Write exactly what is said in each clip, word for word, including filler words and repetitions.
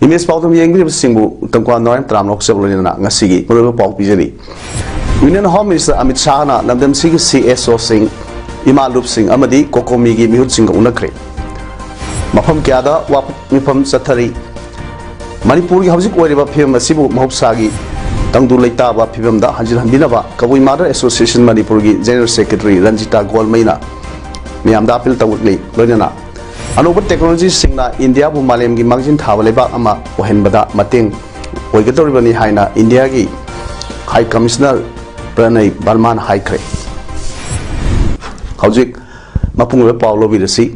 Image ꯄꯥꯎꯗꯝ ꯌꯦꯡꯕꯤꯔꯤꯕꯁꯤꯡꯕꯨ ꯇꯝꯀ꯭ꯋꯥ Narayan ꯇꯔꯥꯝꯅ ꯑꯣꯛꯆꯕ ꯂꯣꯏꯅꯅ ꯉꯁꯤꯒꯤ ꯃꯔꯨꯑꯣꯏꯕ ꯄꯥꯎ ꯄꯤꯖꯔꯤ꯫ ꯌꯨꯅꯤꯌꯟ ꯍꯣꯝ ꯃꯤꯅꯤꯁꯇꯔ ꯑꯃꯤꯠ ꯁꯥꯍꯅ ꯂꯝꯗꯝꯁꯤꯒꯤ ꯁꯤ ꯑꯦꯁ ꯑꯣꯁꯤꯡ, ꯏꯃꯥ ꯂꯨꯞꯁꯤꯡ ꯑꯃꯗꯤ ꯀꯣꯀꯣꯃꯤꯒꯤ ꯃꯤꯍꯨꯠꯁꯤꯡꯒ ꯎꯅꯈ꯭ꯔꯦ꯫ ꯃꯐꯝ ꯀꯌꯥꯗ ꯋꯥꯐꯝ ꯃꯤꯐꯝ ꯆꯠꯊꯔꯤ꯫ ꯃꯅꯤꯄꯨꯔꯒꯤ ꯍꯧꯖꯤꯛ ꯑꯣꯏꯔꯤꯕ ꯐꯤꯕꯝ ꯑꯁꯤꯕꯨ ꯃꯍꯧꯁꯥꯒꯤ ꯇꯪꯗꯨ ꯂꯩꯇꯥꯕ ꯐꯤꯕꯝꯗ ꯍꯟꯖꯤꯜꯍꯟꯕꯤꯅꯕ ꯀꯕꯨꯏ ꯃꯥꯗꯔ ꯑꯦꯁꯣꯁꯤꯌꯦꯁꯟ ꯃꯅꯤꯄꯨꯔꯒꯤ ꯖꯦꯅꯔꯦꯜ ꯁꯦꯀ꯭ꯔꯦꯇꯔꯤ ꯔꯟꯖꯤꯇꯥ ꯒꯣꯜꯃꯩꯅ ꯃꯤꯌꯥꯝꯗ ꯑꯄꯤꯜ ꯇꯧꯔꯛꯂꯤ꯫ ꯂꯣꯏꯅꯅ ꯑꯅꯧꯕ ꯇꯦꯛꯅꯣꯂꯣꯖꯤꯁꯤꯡꯅ ꯏꯟꯗꯤꯌꯥꯕꯨ ꯃꯥꯂꯦꯝꯒꯤ ꯃꯥꯡꯖꯤꯟ ꯊꯥꯕ ꯂꯩꯕꯥꯛ ꯑꯃ ꯑꯣꯏꯍꯟꯕꯗ ꯃꯇꯦꯡ ꯑꯣꯏꯒꯗꯧꯔꯤꯕꯅꯤ ꯍꯥꯏꯅ ꯏꯟꯗꯤꯌꯥꯒꯤ ꯍꯥꯏ ꯀꯃꯤꯁꯅꯔ ꯄ꯭ꯔꯅꯌ ꯕꯔꯃꯥꯟ ꯍꯥꯏꯈ꯭ꯔꯦ꯫ ꯍꯧꯖꯤꯛ ꯃꯄꯨꯡ ꯑꯣꯏꯕ ꯄꯥꯎ ꯂꯧꯕꯤꯔꯁꯤ꯫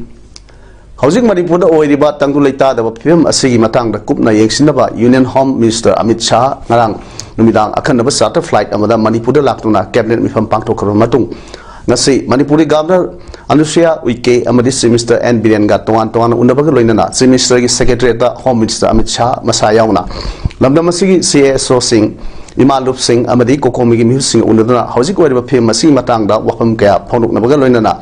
ꯍꯧꯖꯤꯛ ꯃꯅꯤꯄꯨꯔꯗ ꯑꯣꯏꯔꯤꯕ ꯇꯪꯗꯨ ꯂꯩꯇꯥꯗꯕ ꯐꯤꯕꯝ ꯑꯁꯤꯒꯤ ꯃꯇꯥꯡꯗ ꯀꯨꯞꯅ ꯌꯦꯡꯁꯤꯟꯅꯕ union home minister Amit Shah ꯉꯔꯥꯡ ꯅꯨꯃꯤꯗꯥꯡ ꯑꯈꯟꯅꯕ ꯆꯥꯔꯇꯔ ꯐ꯭ꯂꯥꯏꯠ ꯑꯃꯗ ꯃꯅꯤꯄꯨꯔꯗ ꯂꯥꯛꯇꯨꯅ ꯀꯦꯕꯤꯅꯦꯠ ꯃꯤꯐꯝ ꯄꯥꯡꯊꯣꯛꯈ꯭ꯔꯕ ꯃꯇꯨꯡ, ꯉꯁꯤ ꯃꯅꯤꯄꯨꯔꯒꯤ ꯒꯚꯔꯅꯔ ꯑꯅꯨꯁꯨꯌꯥ ꯎꯏꯀꯦ ꯑꯃꯗꯤ ꯆꯤꯐ ꯃꯤꯅꯤꯁꯇꯔ ꯑꯦꯟ ꯕꯤꯔꯦꯟꯒ ꯇꯣꯉꯥꯟ ꯇꯣꯉꯥꯟꯅ ꯎꯅꯕꯒ ꯂꯣꯏꯅꯅ ꯆꯤꯐ ꯃꯤꯅꯤꯁꯇꯔꯒꯤ ꯁꯦꯀ꯭ꯔꯦꯇꯔꯤꯌꯦꯠꯇ ꯍꯣꯝ ꯃꯤꯅꯤꯁꯇꯔ ꯑꯃꯤꯠ ꯁꯥꯍ ꯃꯁꯥ ꯌꯥꯎꯅ ꯂꯝꯗꯝ ꯑꯁꯤꯒꯤ ꯁꯤ ꯑꯦꯁ ꯑꯣꯁꯤꯡ, ꯏꯃꯥ ꯂꯨꯞꯁꯤꯡ ꯑꯃꯗꯤ ꯀꯣꯀꯣꯃꯤꯒꯤ ꯃꯤꯍꯨꯠꯁꯤꯡꯒ ꯎꯅꯗꯨꯅ ꯍꯧꯖꯤꯛ ꯑꯣꯏꯔꯤꯕ ꯐꯤꯕꯝ ꯑꯁꯤꯒꯤ ꯃꯇꯥꯡꯗ ꯋꯥꯐꯝ ꯀꯌꯥ ꯐꯣꯡꯗꯣꯛꯅꯕꯒ ꯂꯣꯏꯅꯅ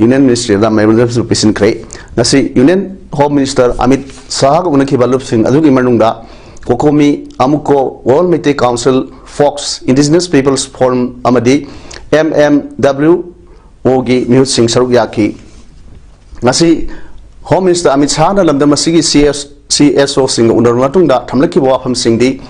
ꯌꯨꯅꯤꯌꯟ ꯃꯤꯅꯤꯁꯇ꯭ꯔꯤꯗ ꯃꯦꯃꯣꯔꯦꯟꯗꯝꯁꯨ ꯄꯤꯁꯤꯟꯈ꯭ꯔꯦ꯫ ꯉꯁꯤ ꯌꯨꯅꯤꯌꯟ ꯍꯣꯝ ꯃꯤꯅꯤꯁꯇꯔ ꯑꯃꯤꯠ ꯁꯥꯍꯒ ꯎꯅꯈꯤꯕ ꯂꯨꯞꯁꯤꯡ ꯑꯗꯨꯒꯤ ꯃꯅꯨꯡꯗ COCOMI, AMUCO, world Meitei council, FOCS, indigenous peoples forum ꯑꯃꯗꯤ ꯑꯦꯝ ꯑꯦꯝ ꯗꯕ꯭ꯂꯤꯎ ꯑꯣꯒꯤ ꯃꯤꯍꯨꯠꯁꯤꯡ ꯁꯔꯨꯛ ꯌꯥꯈꯤ꯫ ꯉꯁꯤ ꯍꯣꯝ ꯃꯤꯅꯤꯁꯇꯔ ꯑꯃꯤꯠ ꯁꯥꯍꯅ ꯂꯝꯗꯝ ꯑꯁꯤꯒꯤ ꯁꯤ ꯑꯦꯁ, ꯁꯤ ꯑꯦꯁ ꯑꯣꯁꯤꯡꯒ ꯎꯅꯔꯕ ꯃꯇꯨꯡꯗ ꯊꯝꯂꯛꯈꯤꯕ ꯋꯥꯐꯝꯁꯤꯡꯗꯤ,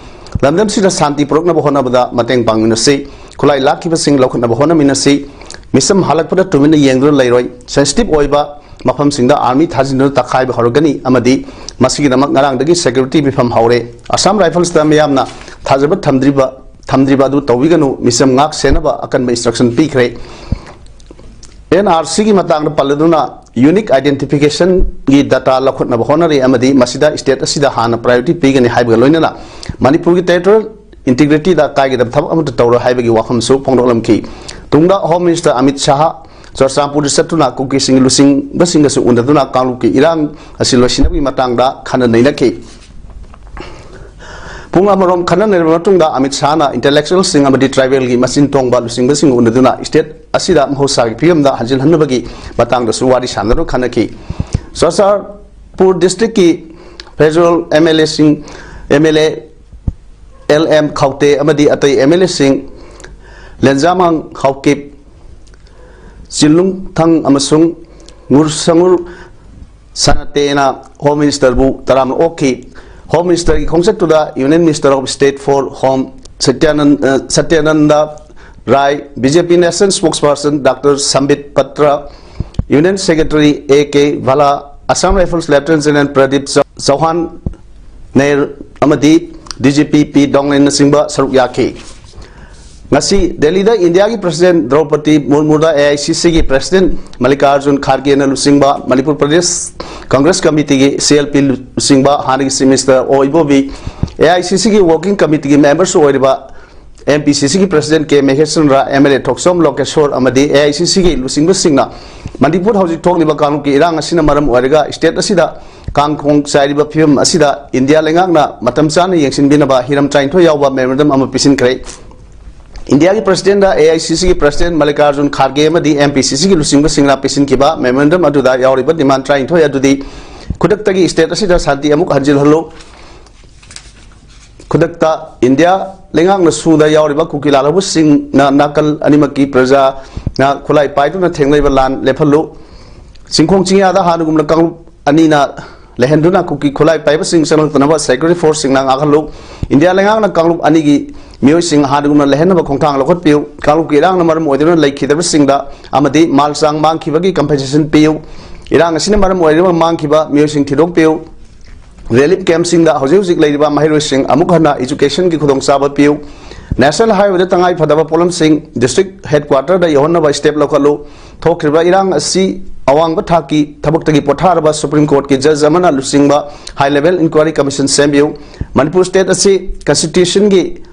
ꯂꯝꯗꯝꯁꯤꯗ ꯁꯥꯟꯇꯤ ꯄꯨꯔꯛꯅꯕ ꯍꯣꯠꯅꯕꯗ ꯃꯇꯦꯡ ꯄꯥꯡꯃꯤꯟꯅꯁꯤ, ꯈꯨꯠꯂꯥꯏ ꯂꯥꯛꯈꯤꯕꯁꯤꯡ ꯂꯧꯈꯠꯅꯕ ꯍꯣꯠꯅꯃꯤꯟꯅꯁꯤ, ꯃꯤꯆꯝ ꯍꯜꯂꯛꯄꯗ ꯇꯨꯃꯤꯟꯅ ꯌꯦꯡꯗꯨꯅ ꯂꯩꯔꯣꯏ, ꯁꯦꯟꯁꯤꯇꯤꯚ ꯑꯣꯏꯕ ꯃꯐꯝꯁꯤꯡꯗ ꯑꯥꯔꯃꯤ ꯊꯥꯖꯤꯟꯗꯨꯅ ꯇꯛꯈꯥꯏꯕ ꯍꯧꯔꯛꯀꯅꯤ ꯑꯃꯗꯤ ꯃꯁꯤꯒꯤꯗꯃꯛ ꯉꯔꯥꯡꯗꯒꯤ ꯁꯦꯀ꯭ꯌꯨꯔꯤꯇꯤ ꯃꯤꯐꯝ ꯍꯧꯔꯦ꯫ ꯑꯁꯥꯝ ꯔꯥꯏꯐꯜꯁꯇ ꯃꯤꯌꯥꯝꯅ ꯊꯥꯖꯕ ꯊꯝꯗ꯭ꯔꯤꯕ, ꯊꯝꯗ꯭ꯔꯤꯕ ꯑꯗꯨ ꯇꯧꯕꯤꯒꯅꯨ, ꯃꯤꯆꯝ ꯉꯥꯛ ꯁꯦꯟꯅꯕ ꯑꯀꯟꯕ ꯏꯟꯁꯇ꯭ꯔꯛꯁꯟ ꯄꯤꯈ꯭ꯔꯦ꯫ ꯑꯦꯟ ꯑꯥꯔ ꯁꯤꯒꯤ ꯃꯇꯥꯡꯗ ꯄꯜꯂꯗꯨꯅ, ꯌꯨꯅꯤꯛ ꯑꯥꯏꯗꯦꯟꯇꯤꯐꯤꯀꯦꯁꯟꯒꯤ ꯗꯇꯥ ꯂꯧꯈꯠꯅꯕ ꯍꯣꯠꯅꯔꯤ ꯑꯃꯗꯤ ꯃꯁꯤꯗ ꯁ꯭ꯇꯦꯠ ꯑꯁꯤꯗ ꯍꯥꯟꯅ ꯄ꯭ꯔꯥꯏꯌꯣꯔꯤꯇꯤ ꯄꯤꯒꯅꯤ ꯍꯥꯏꯕꯒ ꯂꯣꯏꯅꯅ ꯃꯅꯤꯄꯨꯔꯒꯤ ꯇꯦꯔꯤꯇꯣꯔꯤꯌꯦꯜ ꯏꯟꯇꯤꯒ꯭ꯔꯤꯇꯤꯗ ꯀꯥꯏꯒꯗꯕ ꯊꯕꯛ ꯑꯃꯠꯇ ꯇꯧꯔꯣꯏ ꯍꯥꯏꯕꯒꯤ ꯋꯥꯐꯝꯁꯨ ꯐꯣꯡꯗꯣꯛꯂꯝꯈꯤ꯫ ꯇꯨꯡꯗ ꯍꯣꯝ ꯃꯤꯅꯤꯁꯇꯔ ꯑꯃꯤꯠ ꯁꯥꯍ ꯆꯨꯔꯆꯥꯟꯄꯨꯔꯗ ꯆꯠꯇꯨꯅ ꯀꯨꯀꯤꯁꯤꯡꯒꯤ ꯂꯨꯆꯤꯡꯕꯁꯤꯡꯒꯁꯨ ꯎꯅꯗꯨꯅ ꯀꯥꯡꯂꯨꯞꯀꯤ ꯏꯔꯥꯡ ꯑꯁꯤ ꯂꯣꯏꯁꯤꯟꯅꯕꯒꯤ ꯃꯇꯥꯡꯗ ꯈꯟꯅ ꯅꯩꯅꯈꯤ꯫ ꯄꯨꯡ ꯑꯃꯔꯣꯝ ꯈꯟꯅ ꯅꯩꯅꯔꯕ ꯃꯇꯨꯡꯗ ꯑꯃꯤꯠ ꯁꯥꯍꯅ ꯏꯟꯇꯦꯂꯦꯛꯆꯨꯋꯦꯜꯁꯤꯡ ꯑꯃꯗꯤ ꯇ꯭ꯔꯥꯏꯕꯦꯜꯒꯤ ꯃꯆꯤꯟ ꯇꯣꯡꯕ ꯂꯨꯆꯤꯡꯕꯁꯤꯡ ꯎꯅꯗꯨꯅ ꯁ꯭ꯇꯦꯠ ꯑꯁꯤꯗ ꯃꯍꯧꯁꯥꯒꯤ ꯐꯤꯕꯝꯗ ꯍꯟꯖꯤꯜꯍꯟꯅꯕꯒꯤ ꯃꯇꯥꯡꯗꯁꯨ ꯋꯥꯔꯤ ꯁꯥꯟꯅꯗꯨꯅ ꯈꯟꯅꯈꯤ꯫ ꯆꯨꯔꯆꯥꯟꯄꯨꯔ ꯗꯤꯁꯇ꯭ꯔꯤꯛꯀꯤ ꯐꯦꯗꯔꯦꯜ ꯑꯦꯝ ꯑꯦꯜ ꯑꯦꯁꯤꯡ, M L A L M Khaute ꯑꯃꯗꯤ ꯑꯇꯩ ꯑꯦꯝ ꯑꯦꯜ ꯑꯦꯁꯤꯡ ꯂꯦꯟꯖꯥꯃꯥꯡ ꯍꯥꯎꯀꯤꯞ, ꯆꯤꯟꯂꯨꯡꯊꯪ ꯑꯃꯁꯨꯡ ꯉꯨꯔꯁꯉꯨꯔ ꯁꯅꯥꯇꯦꯅ ꯍꯣꯝ ꯃꯤꯅꯤꯁꯇꯔꯕꯨ ꯇꯔꯥꯝꯅ ꯑꯣꯛꯈꯤ꯫ ꯍꯣꯝ ꯃꯤꯅꯤꯁꯇꯔꯒꯤ ꯈꯣꯡꯆꯠꯇꯨꯗ Union Minister of State for Home ꯁꯇ꯭ꯌꯥꯅꯟ-, ꯑ, ꯁꯇ꯭ꯌꯥꯅꯟꯗ Rai, B J P National Spokesperson Doctor Sambit Patra, Union Secretary A K Bhalla, Assam Rifles Lieutenant General Pradeep ꯆꯧ-, ꯆꯧꯍꯥꯟ, ꯅꯦꯔ ꯑꯃꯗꯤ ꯗꯤ ꯖꯤ ꯄꯤ ꯄꯤ ꯗꯣꯡꯂꯦꯟꯅꯆꯤꯡꯕ ꯁꯔꯨꯛ ꯌꯥꯈꯤ꯫ ꯉꯁꯤ ꯗꯦꯜꯂꯤꯗ ꯏꯟꯗꯤꯌꯥꯒꯤ ꯄ꯭ꯔꯁꯤꯗꯦꯟ ꯗ꯭ꯔꯧꯄꯗꯤ ꯃꯨꯔꯃꯨꯗ ꯑꯦ ꯑꯥꯏ ꯁꯤ ꯁꯤꯒꯤ ꯄ꯭ꯔꯁꯤꯗꯦꯟ ꯃꯜꯂꯤꯀꯥꯔꯖꯨꯟ ꯈꯥꯔꯒꯦꯅ ꯂꯨꯆꯤꯡꯕ Manipur Pradesh Congress ꯀꯃꯤꯇꯤꯒꯤ, C L P, ꯂꯨꯆꯤꯡꯕ ꯍꯥꯟꯅꯒꯤ ꯆꯤꯐ ꯃꯤꯅꯤꯁꯇꯔ ꯑꯣ ꯏꯕꯣꯕꯤ, ꯑꯦ ꯑꯥꯏ ꯁꯤ ꯁꯤꯒꯤ ꯋꯥꯔꯀꯤꯡ ꯀꯃꯤꯇꯤꯒꯤ ꯃꯦꯝꯕꯔꯁꯨ ꯑꯣꯏꯔꯤꯕ ꯑꯦꯝ ꯄꯤ ꯁꯤ ꯁꯤꯒꯤ president K Maheshchandra, M L A Thokchom Lokeshwar ꯑꯃꯗꯤ ꯑꯦ ꯑꯥꯏ ꯁꯤ ꯁꯤꯒꯤ ꯂꯨꯆꯤꯡꯕꯁꯤꯡꯅ ꯃꯅꯤꯄꯨꯔ ꯍꯧꯖꯤꯛ ꯊꯣꯛꯂꯤꯕ ꯀꯥꯡꯂꯨꯞꯀꯤ ꯏꯔꯥꯡ ꯑꯁꯤꯅ ꯃꯔꯝ ꯑꯣꯏꯔꯒ ꯁ꯭ꯇꯦꯠ ꯑꯁꯤꯗ ꯀꯥꯡꯈꯣꯡ ꯆꯥꯏꯔꯤꯕ ꯐꯤꯕꯝ ꯑꯁꯤꯗ ꯏꯟꯗꯤꯌꯥ ꯂꯩꯉꯥꯛꯅ ꯃꯇꯝ ꯆꯥꯅ ꯌꯦꯡꯁꯤꯟꯕꯤꯅꯕ ꯍꯤꯔꯝ ꯇꯔꯥꯅꯤꯊꯣꯏ ꯌꯥꯎꯕ ꯃꯦꯃꯣꯔꯦꯟꯗꯝ ꯑꯃ ꯄꯤꯁꯤꯟꯈ꯭ꯔꯦ꯫ ꯏꯟꯗꯤꯌꯥꯒꯤ ꯄ꯭ꯔꯁꯤꯗꯦꯟꯗ ꯑꯦ ꯑꯥꯏ ꯁꯤ ꯁꯤꯒꯤ ꯄ꯭ꯔꯁꯤꯗꯦꯟ ꯃꯜꯂꯤꯀꯥꯔꯖꯨꯟ ꯈꯥꯔꯒꯦ ꯑꯃꯗꯤ ꯑꯦꯝ ꯄꯤ ꯁꯤ ꯁꯤꯒꯤ ꯂꯨꯆꯤꯡꯕꯁꯤꯡꯅ ꯄꯤꯁꯤꯟꯈꯤꯕ ꯃꯦꯃꯣꯔꯦꯟꯗꯝ ꯑꯗꯨꯗ ꯌꯥꯎꯔꯤꯕ ꯗꯤꯃꯥꯟ ꯇꯔꯥꯅꯤꯊꯣꯏ ꯑꯗꯨꯗꯤ ꯈꯨꯗꯛꯇꯒꯤ ꯁ꯭ꯇꯦꯠ ꯑꯁꯤꯗ ꯁꯥꯟꯇꯤ ꯑꯃꯨꯛ ꯍꯟꯖꯤꯜꯍꯜꯂꯨ, ꯈꯨꯗꯛꯇ ꯏꯟꯗꯤꯌꯥ ꯂꯩꯉꯥꯛꯅ ꯁꯨꯗ ꯌꯥꯎꯔꯤꯕ ꯀꯨꯀꯤ ꯂꯥꯜꯍꯧꯕꯁꯤꯡꯅ ꯅꯥꯀꯜ ꯑꯅꯤꯃꯛꯀꯤ ꯄ꯭ꯔꯖꯥꯅ ꯈꯨꯠꯂꯥꯏ ꯄꯥꯏꯗꯨꯅ ꯊꯦꯡꯅꯔꯤꯕ ꯂꯥꯟ ꯂꯦꯞꯍꯜꯂꯨ꯫ ꯆꯤꯡꯈꯣꯡ ꯆꯤꯡꯌꯥꯗ ꯍꯥꯟꯅꯒꯨꯝꯅ ꯀꯥꯡꯂꯨꯞ ꯑꯅꯤꯅ ꯂꯩꯍꯟꯗꯨꯅ ꯀꯨꯀꯤ ꯈꯨꯠꯂꯥꯏ ꯄꯥꯏꯕꯁꯤꯡ ꯆꯪꯂꯛꯇꯅꯕ ꯁꯦꯀ꯭ꯌꯨꯔꯤꯇꯤ ꯐꯣꯔꯁꯁꯤꯡꯅ ꯉꯥꯛꯍꯜꯂꯨ꯫ ꯏꯟꯗꯤꯌꯥ ꯂꯩꯉꯥꯛꯅ ꯀꯥꯡꯂꯨꯞ ꯑꯅꯤꯒꯤ ꯃꯤꯑꯣꯏꯁꯤꯡ ꯍꯥꯟꯅꯒꯨꯝꯅ ꯂꯩꯍꯟꯅꯕ ꯈꯣꯡꯊꯥꯡ ꯂꯧꯈꯠꯄꯤꯌꯨ꯫ ꯀꯥꯡꯂꯨꯞꯀꯤ ꯏꯔꯥꯡꯅ ꯃꯔꯝ ꯑꯣꯏꯗꯨꯅ ꯂꯩꯈꯤꯗꯕꯁꯤꯡꯗ ꯑꯃꯗꯤ ꯃꯥꯜ ꯆꯥꯡ ꯃꯥꯡꯈꯤꯕꯒꯤ ꯀꯝꯄꯦꯟꯁꯦꯁꯟ ꯄꯤꯌꯨ꯫ ꯏꯔꯥꯡ ꯑꯁꯤꯅ ꯃꯔꯝ ꯑꯣꯏꯗꯨꯅ ꯃꯥꯡꯈꯤꯕ ꯃꯤꯑꯣꯏꯁꯤꯡ ꯊꯤꯗꯣꯛꯄꯤꯌꯨ꯫ ꯔꯤꯂꯤꯐ ꯀꯦꯝꯞꯁꯤꯡꯗ ꯍꯧꯖꯤꯛ ꯍꯧꯖꯤꯛ ꯂꯩꯔꯤꯕ ꯃꯍꯩꯔꯣꯏꯁꯤꯡ ꯑꯃꯨꯛ ꯍꯟꯅ ꯏꯖꯨꯀꯦꯁꯟꯒꯤ ꯈꯨꯗꯣꯡꯆꯥꯕ ꯄꯤꯌꯨ꯫ ꯅꯦꯁꯅꯦꯜ ꯍꯥꯏꯋꯦꯗ ꯇꯉꯥꯏ ꯐꯗꯕ ꯄꯣꯠꯂꯝꯁꯤꯡ ꯗꯤꯁꯇ꯭ꯔꯤꯛ ꯍꯦꯗꯀ꯭ꯋꯥꯇꯔꯗ ꯌꯧꯍꯟꯅꯕ ꯁ꯭ꯇꯦꯞ ꯂꯧꯈꯠꯂꯨ꯫ ꯊꯣꯛꯈ꯭ꯔꯤꯕ ꯏꯔꯥꯡ ꯑꯁꯤ ꯑꯋꯥꯡꯕ ꯊꯥꯛꯀꯤ ꯊꯕꯛꯇꯒꯤ ꯄꯣꯊꯥꯔꯕ ꯁꯨꯄ꯭ꯔꯤꯝ ꯀꯣꯔꯠꯀꯤ ꯖꯖ ꯑꯃꯅ ꯂꯨꯆꯤꯡꯕ ꯍꯥꯏ ꯂꯦꯚꯦꯜ ꯏꯟꯀ꯭ꯋꯥꯏꯔꯤ ꯀꯃꯤꯁꯟ ꯁꯦꯝꯕꯤꯌꯨ꯫ ꯃꯅꯤꯄꯨꯔ ꯁ꯭ꯇꯦꯠ ꯑꯁꯤ ꯀꯟꯁꯇꯤꯇ꯭ꯌꯨꯁꯟꯒꯤ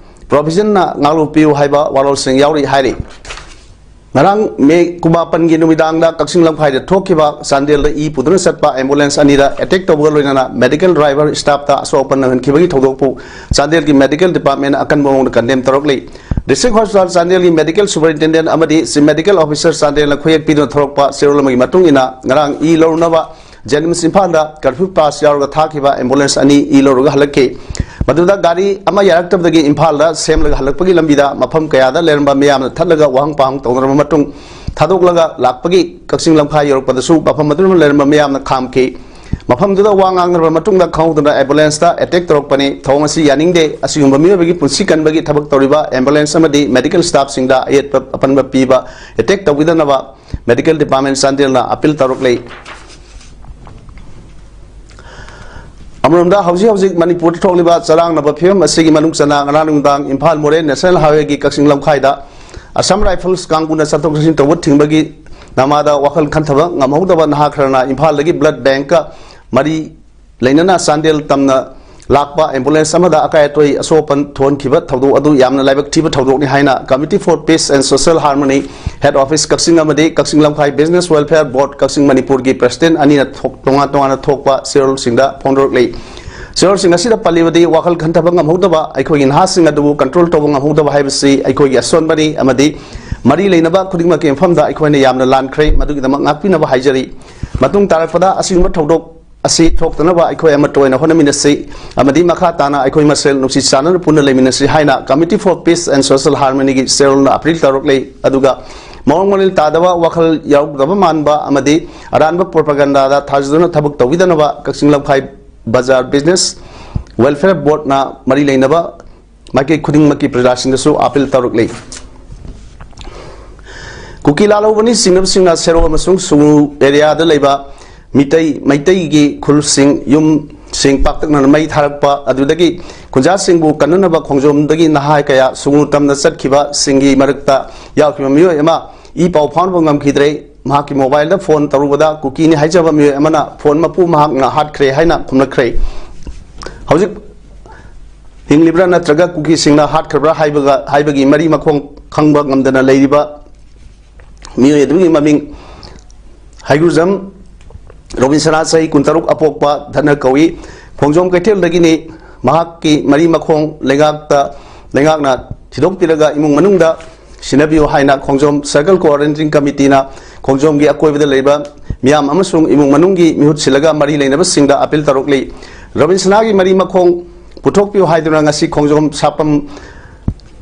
ꯄ꯭ꯔꯣꯚꯤꯖꯟꯅ ꯉꯥꯛꯂꯨꯞꯄꯤꯌꯨ ꯍꯥꯏꯕ ꯋꯥꯔꯣꯜꯁꯤꯡ ꯌꯥꯎꯔꯤ ꯍꯥꯏꯔꯤ꯫ ꯉꯔꯥꯡ ꯃꯦ ꯀꯨꯟꯃꯥꯄꯟꯒꯤ ꯅꯨꯃꯤꯗꯥꯡꯗ ꯀꯛꯆꯤꯡ ꯂꯝꯈꯥꯏꯗ ꯊꯣꯛꯈꯤꯕ ꯆꯥꯟꯗꯦꯜꯗ ꯏ ꯄꯨꯗꯨꯅ ꯆꯠꯄ ꯑꯦꯝꯕꯨꯂꯦꯟꯁ ꯑꯅꯤꯗ ꯑꯦꯇꯦꯛ ꯇꯧꯕꯒ ꯂꯣꯏꯅꯅ ꯃꯦꯗꯤꯀꯦꯜ ꯗ꯭ꯔꯥꯏꯚꯔ ꯁ꯭ꯇꯥꯐꯇ ꯑꯁꯣꯛ ꯑꯄꯟ ꯅꯪꯍꯟꯈꯤꯕꯒꯤ ꯊꯧꯗꯣꯛꯄꯨ ꯆꯥꯟꯗꯦꯜꯒꯤ ꯃꯦꯗꯤꯀꯦꯜ ꯗꯤꯄꯥꯔꯠꯃꯦꯟꯅ ꯑꯀꯟꯕ ꯃꯑꯣꯡꯗ ꯀꯟꯗꯦꯝ ꯇꯧꯔꯛꯂꯤ꯫ ꯗꯤꯁꯇ꯭ꯔꯤꯛ ꯍꯣꯁꯄꯤꯇꯥꯜ ꯆꯥꯟꯗꯦꯜꯒꯤ ꯃꯦꯗꯤꯀꯦꯜ ꯁꯨꯄꯔꯤꯟꯇꯦꯟꯗꯦꯟꯠ ꯑꯃꯗꯤ ꯆꯤꯐ ꯃꯦꯗꯤꯀꯦꯜ ꯑꯣꯐꯤꯁꯔ ꯆꯥꯟꯗꯦꯜꯅ ꯈꯨꯌꯦꯛ ꯄꯤꯗꯨꯅ ꯊꯣꯔꯛꯄ ꯆꯦꯔꯣꯜ ꯑꯃꯒꯤ ꯃꯇꯨꯡ ꯏꯟꯅ ꯉꯔꯥꯡ ꯏ ꯂꯧꯔꯨꯅꯕ ꯖꯦꯅꯤꯝꯁ ꯏꯝꯐꯥꯜꯗ ꯀꯔꯐ꯭ꯌꯨ ꯄꯥꯁ ꯌꯥꯎꯔꯒ ꯊꯥꯈꯤꯕ ꯑꯦꯝꯕꯨꯂꯦꯟꯁ ꯑꯅꯤ ꯏ ꯂꯧꯔꯒ ꯍꯜꯂꯛꯈꯤ꯫ ꯃꯗꯨꯗ ꯒꯥꯔꯤ ꯑꯃ ꯌꯥꯔꯛꯇꯕꯗꯒꯤ ꯏꯝꯐꯥꯜꯗ ꯁꯦꯝꯂꯒ ꯍꯜꯂꯛꯄꯒꯤ ꯂꯝꯕꯤꯗ ꯃꯐꯝ ꯀꯌꯥꯗ ꯂꯩꯔꯝꯕ ꯃꯤꯌꯥꯝꯅ ꯊꯠꯂꯒ ꯋꯥꯍꯪ ꯄꯥꯎꯍꯪ ꯇꯧꯅꯔꯕ ꯃꯇꯨꯡ ꯊꯥꯗꯣꯛꯂꯒ ꯂꯥꯛꯄꯒꯤ ꯀꯛꯆꯤꯡ ꯂꯝꯈꯥꯏ ꯌꯧꯔꯛꯄꯗꯁꯨ ꯃꯐꯝ ꯑꯗꯨꯗ ꯂꯩꯔꯝꯕ ꯃꯤꯌꯥꯝꯅ ꯈꯥꯝꯈꯤ꯫ ꯃꯐꯝꯗꯨꯗ ꯋꯥ ꯉꯥꯡꯅꯔꯕ ꯃꯇꯨꯡꯗ ꯈꯪꯍꯧꯗꯅ ꯑꯦꯝꯕꯨꯂꯦꯟꯁꯇ ꯑꯦꯇꯦꯛ ꯇꯧꯔꯛꯄꯅꯤ꯫ ꯊꯧꯑꯣꯡ ꯑꯁꯤ ꯌꯥꯅꯤꯡꯗꯦ꯫ ꯑꯁꯤꯒꯨꯝꯕ ꯃꯤꯑꯣꯏꯕꯒꯤ ꯄꯨꯟꯁꯤ ꯀꯟꯕꯒꯤ ꯊꯕꯛ ꯇꯧꯔꯤꯕ ꯑꯦꯝꯕꯨꯂꯦꯟꯁ ꯑꯃꯗꯤ ꯃꯦꯗꯤꯀꯦꯜ ꯁ꯭ꯇꯥꯐꯁꯤꯡꯗ ꯑꯌꯦꯠꯄ ꯑꯄꯟꯕ ꯄꯤꯕ, ꯑꯦꯇꯦꯛ ꯇꯧꯕꯤꯗꯅꯕ ꯃꯦꯗꯤꯀꯦꯜ ꯗꯤꯄꯥꯔꯠꯃꯦꯟ ꯆꯥꯟꯗꯦꯜꯅ ꯑꯄꯤꯜ ꯇꯧꯔꯛꯂꯤ꯫ ꯑꯃꯔꯣꯝꯗ ꯍꯧꯖꯤꯛ ꯍꯧꯖꯤꯛ ꯃꯅꯤꯄꯨꯔꯗ ꯊꯣꯛꯂꯤꯕ ꯆꯔꯥꯡꯅꯕ ꯐꯤꯕꯝ ꯑꯁꯤꯒꯤ ꯃꯅꯨꯡ ꯆꯟꯅ ꯉꯔꯥꯡ ꯅꯨꯡꯗꯥꯡ ꯏꯝꯐꯥꯜ ꯃꯣꯔꯦ ꯅꯦꯁꯅꯦꯜ ꯍꯥꯏꯋꯦꯒꯤ ꯀꯛꯆꯤꯡ ꯂꯝꯈꯥꯏꯗ ꯑꯁꯥꯝ ꯔꯥꯏꯐꯜꯁ ꯀꯥꯡꯕꯨꯅ ꯆꯠꯊꯣꯛ ꯆꯠꯁꯤꯟ ꯇꯧꯕ ꯊꯤꯡꯕꯒꯤ ꯅꯃꯥꯗ ꯋꯥꯈꯜ ꯈꯟꯊꯕ ꯉꯝꯍꯧꯗꯕ ꯅꯍꯥ ꯈꯔꯅ ꯏꯝꯐꯥꯜꯗꯒꯤ ꯕ꯭ꯂꯗ ꯕꯦꯡꯛꯀ ꯃꯔꯤ ꯂꯩꯅꯅ ꯆꯥꯟꯗꯦꯜ ꯇꯝꯅ ꯂꯥꯛꯄ ꯑꯦꯝꯕꯨꯂꯦꯟꯁ ꯑꯃꯗ ꯑꯀꯥꯏ ꯑꯇꯣꯏ ꯑꯁꯣꯛ ꯑꯄꯟ ꯊꯣꯛꯍꯟꯈꯤꯕ ꯊꯧꯗꯣꯛ ꯑꯗꯨ ꯌꯥꯝꯅ ꯂꯥꯏꯕꯛ ꯊꯤꯕ ꯊꯧꯗꯣꯛꯅꯤ ꯍꯥꯏꯅ Committee for Peace and Social Harmony, Head Office ꯀꯛꯆꯤꯡ ꯑꯃꯗꯤ ꯀꯛꯆꯤꯡ ꯂꯝꯈꯥꯏ Business Welfare Board ꯀꯛꯆꯤꯡ ꯃꯅꯤꯄꯨꯔꯒꯤ ꯄ꯭ꯔꯁꯤꯗꯦꯟꯠ ꯑꯅꯤꯅ ꯊꯣꯛ-, ꯇꯣꯉꯥꯟ ꯇꯣꯉꯥꯟꯅ ꯊꯣꯛꯄ ꯆꯦꯔꯣꯜꯁꯤꯡꯗ ꯐꯣꯡꯗꯣꯔꯛꯂꯤ꯫ ꯆꯦꯔꯣꯜꯁꯤꯡ ꯑꯁꯤꯗ ꯄꯜꯂꯤꯕꯗꯤ ꯋꯥꯈꯜ ꯈꯟꯊꯕ ꯉꯝꯍꯧꯗꯕ, ꯑꯩꯈꯣꯏꯒꯤ ꯅꯍꯥꯁꯤꯡ ꯑꯗꯨꯕꯨ ꯀꯟꯇ꯭ꯔꯣꯜ ꯇꯧꯕ ꯉꯝꯍꯧꯗꯕ ꯍꯥꯏꯕꯁꯤ ꯑꯩꯈꯣꯏꯒꯤ ꯑꯁꯣꯟꯕꯅꯤ ꯑꯃꯗꯤ ꯃꯔꯤ ꯂꯩꯅꯕ ꯈꯨꯗꯤꯡꯃꯛꯀꯤ ꯃꯐꯝꯗ ꯑꯩꯈꯣꯏꯅ ꯌꯥꯝꯅ ꯂꯥꯟꯈ꯭ꯔꯦ꯫ ꯃꯗꯨꯒꯤꯗꯃꯛ ꯉꯥꯛꯄꯤꯅꯕ ꯍꯥꯏꯖꯔꯤ꯫ ꯃꯇꯨꯡ ꯇꯥꯔꯛꯄꯗ ꯑꯁꯤꯒꯨꯝꯕ ꯊꯧꯗꯣꯛ ꯑꯁꯤ ꯊꯣꯛꯇꯅꯕ ꯑꯩꯈꯣꯏ ꯑꯃꯠꯇ ꯑꯣꯏꯅ ꯍꯣꯠꯅꯃꯤꯟꯅꯁꯤ ꯑꯃꯗꯤ ꯃꯈꯥ ꯇꯥꯅ ꯑꯩꯈꯣꯏ ꯃꯁꯦꯜ ꯅꯨꯡꯁꯤ ꯆꯥꯟꯅꯅ ꯄꯨꯟꯅ ꯂꯩꯃꯤꯟꯅꯁꯤ ꯍꯥꯏꯅ Committee for Peace and Social Harmony ꯒꯤ ꯆꯦꯔꯣꯜꯅ ꯑꯄꯤꯜ ꯇꯧꯔꯛꯂꯤ꯫ ꯑꯗꯨꯒ ꯃꯑꯣꯡ ꯃꯔꯤꯜ ꯇꯥꯗꯕ, ꯋꯥꯈꯜ ꯌꯥꯎꯗꯕ ꯃꯥꯟꯕ ꯑꯃꯗꯤ ꯑꯔꯥꯟꯕ ꯄ꯭ꯔꯣꯄꯥꯒꯟꯗꯥꯗ ꯊꯥꯖꯗꯨꯅ ꯊꯕꯛ ꯇꯧꯕꯤꯗꯅꯕ ꯀꯛꯆꯤꯡ ꯂꯝꯈꯥꯏ ꯕꯖꯥꯔ Business Welfare Board ꯅ ꯃꯔꯤ ꯂꯩꯅꯕ ꯃꯥꯏꯀꯩ ꯈꯨꯗꯤꯡꯃꯛꯀꯤ ꯄ꯭ꯔꯖꯥꯁꯤꯡꯗꯁꯨ ꯑꯄꯤꯜ ꯇꯧꯔꯛꯂꯤ꯫ ꯀꯨꯀꯤ ꯂꯥꯜꯍꯧꯕꯅꯤ ꯆꯤꯡꯅꯕꯁꯤꯡꯅ ꯁꯦꯔꯧ ꯑꯃꯁꯨꯡ ꯁꯨꯒꯅꯨ ꯑꯦꯔꯤꯌꯥꯗ ꯂꯩꯕ ꯃꯤꯇꯩ, ꯃꯩꯇꯩꯒꯤ ꯈꯨꯜꯁꯤꯡ ꯌꯨꯝ ꯁꯤꯡ ꯄꯥꯛꯇꯛꯅꯅ ꯃꯩ ꯊꯥꯔꯛꯄ ꯑꯗꯨꯗꯒꯤ ꯈꯨꯟꯖꯥꯁꯤꯡꯕꯨ ꯀꯟꯅꯅꯕ ꯈꯣꯡꯖꯣꯝꯗꯒꯤ ꯅꯍꯥ ꯀꯌꯥ ꯁꯨꯒꯅꯨ ꯇꯝꯅ ꯆꯠꯈꯤꯕꯁꯤꯡꯒꯤ ꯃꯔꯛꯇ ꯌꯥꯎꯈꯤꯕ ꯃꯤꯑꯣꯏ ꯑꯃ ꯏ ꯄꯥꯎ ꯐꯥꯎꯅꯕ ꯉꯝꯈꯤꯗ꯭ꯔꯦ꯫ ꯃꯍꯥꯛꯀꯤ ꯃꯣꯕꯥꯏꯜꯗ ꯐꯣꯟ ꯇꯧꯔꯨꯕꯗ ꯀꯨꯀꯤꯅꯤ ꯍꯥꯏꯖꯕ ꯃꯤꯑꯣꯏ ꯑꯃꯅ ꯐꯣꯟ ꯃꯄꯨ ꯃꯍꯥꯛꯅ ꯍꯥꯠꯈ꯭ꯔꯦ ꯍꯥꯏꯅ ꯈꯨꯝꯂꯛꯈ꯭ꯔꯦ꯫ ꯍꯧꯖꯤꯛ ꯍꯤꯡꯂꯤꯕ꯭ꯔꯥ ꯅꯠꯇ꯭ꯔꯒ ꯀꯨꯀꯤꯁꯤꯡꯅ ꯍꯥꯠꯈ꯭ꯔꯕ꯭ꯔꯥ ꯍꯥꯏꯕꯒ ꯍꯥꯏꯕꯒꯤ ꯃꯔꯤ ꯃꯈꯣꯡ ꯈꯪꯕ ꯉꯝꯗꯅ ꯂꯩꯔꯤꯕ ꯃꯤꯑꯣꯏ ꯑꯗꯨꯒꯤ ꯃꯃꯤꯡ ꯍꯩꯒ꯭ꯔꯨꯖꯝ ꯔꯣꯕꯤꯟꯁꯅꯥ, ꯆꯍꯤ ꯀꯨꯟꯇꯔꯨꯛ, ꯑꯄꯣꯛꯄ ꯙꯅ ꯀꯧꯏ꯫ ꯈꯣꯡꯖꯣꯝ ꯀꯩꯊꯦꯜꯗꯒꯤꯅꯤ꯫ ꯃꯍꯥꯛꯀꯤ ꯃꯔꯤ ꯃꯈꯣꯡ ꯂꯩꯉꯥꯛꯇ, ꯂꯩꯉꯥꯛꯅ ꯊꯤꯗꯣꯛꯄꯤꯔꯒ ꯏꯃꯨꯡ ꯃꯅꯨꯡꯗ ꯁꯤꯟꯅꯕꯤꯌꯨ ꯍꯥꯏꯅ ꯈꯣꯡꯖꯣꯝ Circle Coordinating Committeeꯅ ꯈꯣꯡꯖꯣꯝꯒꯤ ꯑꯀꯣꯏꯕꯗ ꯂꯩꯕ ꯃꯤꯌꯥꯝ ꯑꯃꯁꯨꯡ ꯏꯃꯨꯡ ꯃꯅꯨꯡꯒꯤ ꯃꯤꯍꯨꯠ ꯁꯤꯜꯂꯒ ꯃꯔꯤ ꯂꯩꯅꯕꯁꯤꯡꯗ ꯑꯄꯤꯜ ꯇꯧꯔꯛꯂꯤ꯫ ꯔꯣꯕꯤꯟꯁꯅꯥꯒꯤ ꯃꯔꯤ ꯃꯈꯣꯡ ꯄꯨꯊꯣꯛꯄꯤꯌꯨ ꯍꯥꯏꯗꯨꯅ ꯉꯁꯤ ꯈꯣꯡꯖꯣꯝ ꯁꯥꯄꯝ,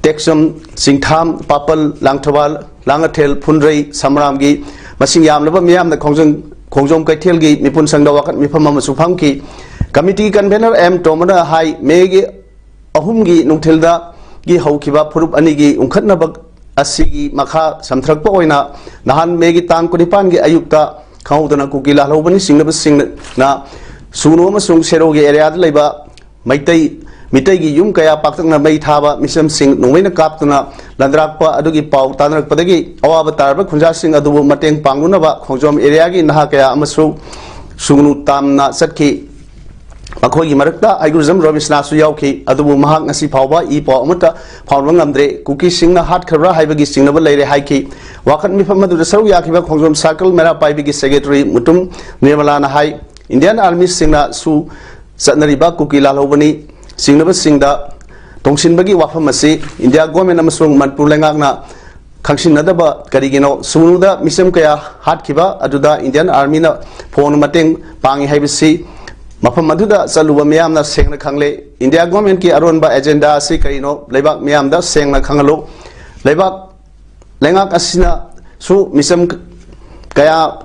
ꯇꯦꯛꯆꯝ, ꯆꯤꯡꯊꯥꯝ, ꯄꯥꯄꯜ, ꯂꯥꯡꯊꯕꯥꯜ, ꯂꯥꯡꯉꯊꯦꯜ, ꯐꯨꯟꯗ꯭ꯔꯩ, ꯁꯝꯔꯥꯝꯒꯤ ꯃꯁꯤꯡ ꯌꯥꯝꯂꯕ ꯃꯤꯌꯥꯝꯅ ꯈꯣꯡꯖꯣꯝ, ꯈꯣꯡꯖꯣꯝ ꯀꯩꯊꯦꯜꯒꯤ ꯃꯤꯄꯨꯟ ꯁꯪꯗ ꯋꯥꯀꯠ ꯃꯤꯐꯝ ꯑꯃꯁꯨ ꯐꯝꯈꯤ꯫ ꯀꯃꯤꯇꯤ ꯀꯟꯚꯦꯅꯔ ꯑꯦꯝ ꯇꯣꯝꯕꯅ ꯍꯥꯏ, ꯃꯦꯒꯤ ꯑꯍꯨꯝꯒꯤ ꯅꯨꯡꯊꯤꯜꯗꯒꯤ ꯍꯧꯈꯤꯕ ꯐꯨꯔꯨꯞ ꯑꯅꯤꯒꯤ ꯎꯪꯈꯠꯅꯕ ꯑꯁꯤꯒꯤ ꯃꯈꯥ ꯁꯝꯊꯔꯛꯄ ꯑꯣꯏꯅ ꯅꯍꯥꯟ ꯃꯦꯒꯤ ꯇꯥꯡ ꯀꯨꯟꯅꯤꯄꯥꯟꯒꯤ ꯑꯌꯨꯛꯇ ꯈꯪꯍꯧꯗꯅ ꯀꯨꯀꯤ ꯂꯥꯜꯍꯧꯕꯅꯤ ꯆꯤꯡꯅꯕꯁꯤꯡꯅ ꯁꯨꯒꯅꯨ ꯑꯃꯁꯨꯡ ꯁꯦꯔꯧꯒꯤ ꯑꯦꯔꯤꯌꯥꯗ ꯂꯩꯕ ꯃꯩꯇꯩ, ꯃꯤꯇꯩꯒꯤ ꯌꯨꯝ ꯀꯌꯥ ꯄꯥꯛꯇꯛꯅ ꯃꯩ ꯊꯥꯕ, ꯃꯤꯁꯝꯁꯤꯡ ꯅꯣꯡꯃꯩꯅ ꯀꯥꯞꯇꯨꯅ ꯂꯟꯗ꯭ꯔꯥꯛꯄ ꯑꯗꯨꯒꯤ ꯄꯥꯎ ꯇꯥꯅꯔꯛꯄꯗꯒꯤ ꯑꯋꯥꯕ ꯇꯥꯔꯕ ꯈꯨꯟꯖꯥꯁꯤꯡ ꯑꯗꯨꯕꯨ ꯃꯇꯦꯡ ꯄꯥꯡꯅꯅꯕ ꯈꯣꯡꯖꯣꯝ ꯑꯦꯔꯤꯌꯥꯒꯤ ꯅꯍꯥ ꯀꯌꯥ ꯑꯃꯁꯨ ꯁꯨꯒꯅꯨ ꯇꯥꯝꯅ ꯆꯠꯈꯤ꯫ ꯃꯈꯣꯏꯒꯤ ꯃꯔꯛꯇ ꯍꯩꯒ꯭ꯔꯨꯖꯝ ꯔꯣꯕꯤꯟꯁꯅꯥꯁꯨ ꯌꯥꯎꯈꯤ, ꯑꯗꯨꯕꯨ ꯃꯍꯥꯛ ꯉꯁꯤ ꯐꯥꯎꯕ ꯏ ꯄꯥꯎ ꯑꯃꯠꯇ ꯐꯥꯎꯅꯕ ꯉꯝꯗ꯭ꯔꯦ꯫ ꯀꯨꯀꯤꯁꯤꯡꯅ ꯍꯥꯠꯈ꯭ꯔꯕ꯭ꯔꯥ ꯍꯥꯏꯕꯒꯤ ꯆꯤꯡꯅꯕ ꯂꯩꯔꯦ ꯍꯥꯏꯈꯤ꯫ ꯋꯥꯀꯠ ꯃꯤꯐꯝ ꯑꯗꯨꯗ ꯁꯔꯨꯛ ꯌꯥꯈꯤꯕ ꯈꯣꯡꯖꯣꯝ Circle ꯃꯩꯔꯥ ꯄꯥꯏꯕꯤꯒꯤ ꯁꯦꯀ꯭ꯔꯦꯇꯔꯤ ꯃꯨꯇꯨꯝ ꯅꯤꯔꯃꯂꯥꯅ ꯍꯥꯏ, ꯏꯟꯗꯤꯌꯥꯟ ꯑꯥꯔꯃꯤꯁꯤꯡꯅꯁꯨ ꯆꯠꯅꯔꯤꯕ ꯀꯨꯀꯤ ꯂꯥꯜꯍꯧꯕꯅꯤ ꯆꯤꯡꯅꯕꯁꯤꯡꯗ ꯇꯣꯡꯁꯤꯟꯕꯒꯤ ꯋꯥꯐꯝ ꯑꯁꯤ ꯏꯟꯗꯤꯌꯥ ꯒꯣꯔꯃꯦꯟ ꯑꯃꯁꯨꯡ ꯃꯅꯤꯄꯨꯔ ꯂꯩꯉꯥꯛꯅ ꯈꯪꯁꯤꯟꯅꯗꯕ ꯀꯔꯤꯒꯤꯅꯣ? ꯁꯨꯒꯅꯨꯗ ꯃꯤꯁꯝ ꯀꯌꯥ ꯍꯥꯠꯈꯤꯕ ꯑꯗꯨꯗ ꯏꯟꯗꯤꯌꯥꯟ ꯑꯥꯔꯃꯤꯅ ꯐꯣꯟ ꯃꯇꯦꯡ ꯄꯥꯡꯉꯤ ꯍꯥꯏꯕꯁꯤ ꯃꯐꯝ ꯑꯗꯨꯗ ꯆꯠꯂꯨꯕ ꯃꯤꯌꯥꯝꯅ ꯁꯦꯡꯅ ꯈꯪꯂꯦ꯫ ꯏꯟꯗꯤꯌꯥ ꯒꯣꯔꯃꯦꯟꯀꯤ ꯑꯔꯣꯟꯕ ꯑꯦꯖꯦꯟꯗꯥ ꯑꯁꯤ ꯀꯔꯤꯅꯣ? ꯂꯩꯕꯥꯛ ꯃꯤꯌꯥꯝꯗ ꯁꯦꯡꯅ ꯈꯪꯍꯜꯂꯨ꯫ ꯂꯩꯕꯥꯛ, ꯂꯩꯉꯥꯛ ꯑꯁꯤꯅꯁꯨ ꯃꯤꯆꯝ ꯀꯌꯥ,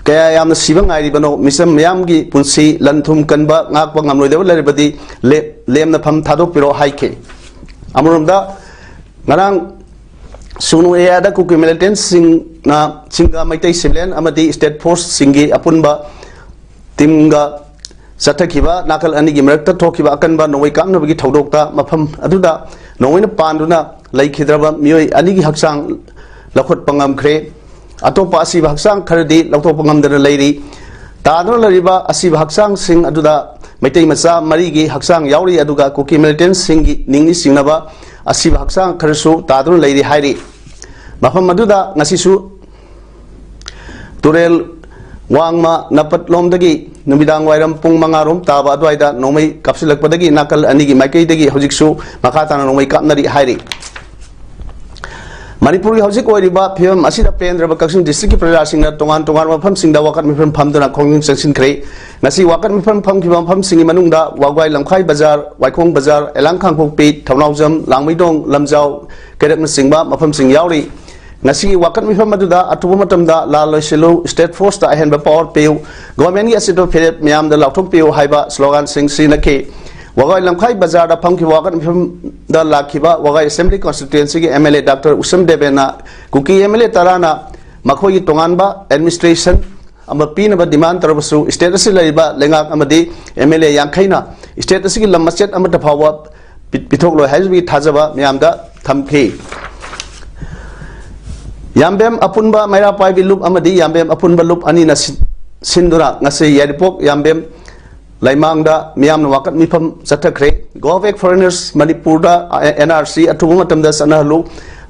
ꯀꯌꯥ ꯌꯥꯝꯅ ꯁꯤꯕ ꯉꯥꯏꯔꯤꯕꯅꯣ? ꯃꯤꯆꯝ ꯃꯤꯌꯥꯝꯒꯤ ꯄꯨꯟꯁꯤ, ꯂꯟ ꯊꯨꯝ ꯀꯟꯕ ꯉꯥꯛꯄ ꯉꯝꯂꯣꯏꯗꯕ ꯂꯩꯔꯕꯗꯤ ꯂꯦ-, ꯂꯦꯝꯅꯐꯝ ꯊꯥꯗꯣꯛꯄꯤꯔꯣ ꯍꯥꯏꯈꯤ꯫ ꯑꯃꯔꯣꯝꯗ ꯉꯔꯥꯡ ꯁꯨꯒꯅꯨ ꯑꯦꯔꯤꯌꯥꯗ ꯀꯨꯀꯤ ꯃꯤꯂꯤꯇꯦꯟꯠꯁꯤꯡꯅ ꯁꯤꯡꯒ ꯃꯩꯇꯩ ꯁꯤꯚꯤꯂꯤꯌꯟ ꯑꯃꯗꯤ ꯁ꯭ꯇꯦꯠ ꯐꯣꯔꯁꯁꯤꯡꯒꯤ ꯑꯄꯨꯟꯕ ꯇꯤꯝꯒ ꯆꯠꯊꯈꯤꯕ ꯅꯥꯀꯜ ꯑꯅꯤꯒꯤ ꯃꯔꯛꯇ ꯊꯣꯛꯈꯤꯕ ꯑꯀꯟꯕ ꯅꯣꯡꯃꯩ ꯀꯥꯞꯅꯕꯒꯤ ꯊꯧꯗꯣꯛꯇ ꯃꯐꯝ ꯑꯗꯨꯗ ꯅꯣꯡꯃꯩꯅ ꯄꯥꯟꯗꯨꯅ ꯂꯩꯈꯤꯗ꯭ꯔꯕ ꯃꯤꯑꯣꯏ ꯑꯅꯤꯒꯤ ꯍꯛꯆꯥꯡ ꯂꯧꯈꯠꯄ ꯉꯝꯈ꯭ꯔꯦ꯫ ꯑꯇꯣꯞꯄ ꯑꯁꯤꯕ ꯍꯛꯆꯥꯡ ꯈꯔꯗꯤ ꯂꯧꯊꯣꯛꯄ ꯉꯝꯗꯅ ꯂꯩꯔꯤ꯫ ꯇꯥꯗꯨꯅ ꯂꯩꯔꯤꯕ ꯑꯁꯤꯕ ꯍꯛꯆꯥꯡꯁꯤꯡ ꯑꯗꯨꯗ ꯃꯩꯇꯩ ꯃꯆꯥ ꯃꯔꯤꯒꯤ ꯍꯛꯆꯥꯡ ꯌꯥꯎꯔꯤ, ꯑꯗꯨꯒ ꯀꯨꯀꯤ ꯃꯤꯂꯤꯇꯦꯟꯁꯤꯡꯒꯤ ꯅꯤꯡꯅꯤ ꯆꯤꯡꯅꯕ ꯑꯁꯤꯕ ꯍꯛꯆꯥꯡ ꯈꯔꯁꯨ ꯇꯥꯗꯨꯅ ꯂꯩꯔꯤ ꯍꯥꯏꯔꯤ꯫ ꯃꯐꯝ ꯑꯗꯨꯗ ꯉꯁꯤꯁꯨ ꯇꯨꯔꯦꯜ ꯋꯥꯡꯃ ꯅꯄꯠꯂꯣꯝꯗꯒꯤ ꯅꯨꯃꯤꯗꯥꯡ ꯋꯥꯏꯔꯝ ꯄꯨꯡ ꯃꯉꯥ ꯔꯣꯝ ꯇꯥꯕ ꯑꯗꯨꯋꯥꯏꯗ ꯅꯣꯡꯃꯩ ꯀꯥꯞꯁꯤꯜꯂꯛꯄꯗꯒꯤ ꯅꯥꯀꯜ ꯑꯅꯤꯒꯤ ꯃꯥꯏꯀꯩꯗꯒꯤ ꯍꯧꯖꯤꯛꯁꯨ ꯃꯈꯥ ꯇꯥꯅ ꯅꯣꯡꯃꯩ ꯀꯥꯞꯅꯔꯤ ꯍꯥꯏꯔꯤ꯫ ꯃꯅꯤꯄꯨꯔꯒꯤ ꯍꯧꯖꯤꯛ ꯑꯣꯏꯔꯤꯕ ꯐꯤꯕꯝ ꯑꯁꯤꯗ ꯄꯦꯟꯗ꯭ꯔꯕ ꯀꯛꯆꯤꯡ ꯗꯤꯁꯇ꯭ꯔꯤꯛꯀꯤ ꯄ꯭ꯔꯖꯥꯁꯤꯡꯅ ꯇꯣꯉꯥꯟ ꯇꯣꯉꯥꯟꯕ ꯃꯐꯝꯁꯤꯡꯗ ꯋꯥꯀꯠ ꯃꯤꯐꯝ ꯐꯝꯗꯨꯅ ꯈꯣꯡꯖꯪ ꯆꯪꯁꯤꯟꯈ꯭ꯔꯦ꯫ ꯉꯁꯤ ꯋꯥꯀꯠ ꯃꯤꯐꯝ ꯐꯝꯈꯤꯕ ꯃꯐꯝꯁꯤꯡꯒꯤ ꯃꯅꯨꯡꯗ ꯋꯥꯒ꯭ꯋꯥꯏ ꯂꯝꯈꯥꯏ ꯕꯖꯥꯔ, ꯋꯥꯏꯈꯣꯡ ꯕꯖꯥꯔ, ꯑꯦꯂꯥꯡ ꯈꯥꯡꯄꯣꯛꯄꯤ, ꯊꯧꯅꯥꯎꯖꯝ, ꯂꯥꯡꯃꯩꯗꯣꯡ, ꯂꯝꯖꯥꯎ, ꯀꯩꯔꯛꯅꯆꯤꯡꯕ ꯃꯐꯝꯁꯤꯡ ꯌꯥꯎꯔꯤ꯫ ꯉꯁꯤꯒꯤ ꯋꯥꯀꯠ ꯃꯤꯐꯝ ꯑꯗꯨꯗ ꯑꯊꯨꯕ ꯃꯇꯝꯗ ꯂꯥꯜ ꯂꯣꯏꯁꯤꯜꯂꯨ, state force ꯇ ꯑꯍꯦꯟꯕ power ꯄꯤꯌꯨ, government ꯀꯤ ꯑꯁꯤꯠꯄ ꯐꯤꯔꯦꯞ ꯃꯤꯌꯥꯝꯗ ꯂꯥꯎꯊꯣꯛꯄꯤꯌꯨ ꯍꯥꯏꯕ slogan ꯁꯤꯡ ꯁꯤꯖꯤꯟꯅꯈꯤ꯫ ꯋꯥꯒꯥꯏ ꯂꯝꯈꯥꯏ ꯕꯖꯥꯔꯗ ꯐꯝꯈꯤꯕ ꯋꯥꯀꯠ ꯃꯤꯐꯝꯗ ꯂꯥꯛꯈꯤꯕ ꯋꯥꯒꯥꯏ Assembly Constituency ꯒꯤ M L A Doctor Usham ꯗꯦꯕꯦꯟꯅ Kuki M L A ꯇꯔꯥꯅ ꯃꯈꯣꯏꯒꯤ ꯇꯣꯉꯥꯟꯕ administration ꯑꯃ ꯄꯤꯅꯕ demand ꯇꯧꯔꯕꯁꯨ, state ꯑꯁꯤ ꯂꯩꯔꯤꯕ ꯂꯩꯉꯥꯛ ꯑꯃꯗꯤ M L A ꯌꯥꯡꯈꯩꯅ state ꯑꯁꯤꯒꯤ ꯂꯝ ꯃꯆꯦꯠ ꯑꯃꯠꯇ ꯐꯥꯎꯕ ꯄꯤ-, ꯄꯤꯊꯣꯛꯂꯣꯏ ꯍꯥꯏꯕꯒꯤ ꯊꯥꯖꯕ ꯃꯤꯌꯥꯝꯗ ꯊꯝꯈꯤ꯫ ꯌꯥꯝꯕꯦꯝ ꯑꯄꯨꯟꯕ ꯃꯩꯔꯥ ꯄꯥꯏꯕꯤ ꯂꯨꯞ ꯑꯃꯗꯤ ꯌꯥꯝꯕꯦꯝ ꯑꯄꯨꯟꯕ ꯂꯨꯞ ꯑꯅꯤꯅ ꯁꯤ-, ꯁꯤꯟꯗꯨꯅ ꯉꯁꯤ ꯌꯥꯏꯔꯤꯄꯣꯛ ꯌꯥꯝꯕꯦꯝ ꯂꯩꯃꯥꯡꯗ ꯃꯤꯌꯥꯝꯅ ꯋꯥꯀꯠ ꯃꯤꯐꯝ ꯆꯠꯊꯈ꯭ꯔꯦ꯫ Go back foreigners, ꯃꯅꯤꯄꯨꯔꯗ N R C ꯑꯊꯨꯕ ꯃꯇꯝꯗ ꯆꯠꯅꯍꯜꯂꯨ,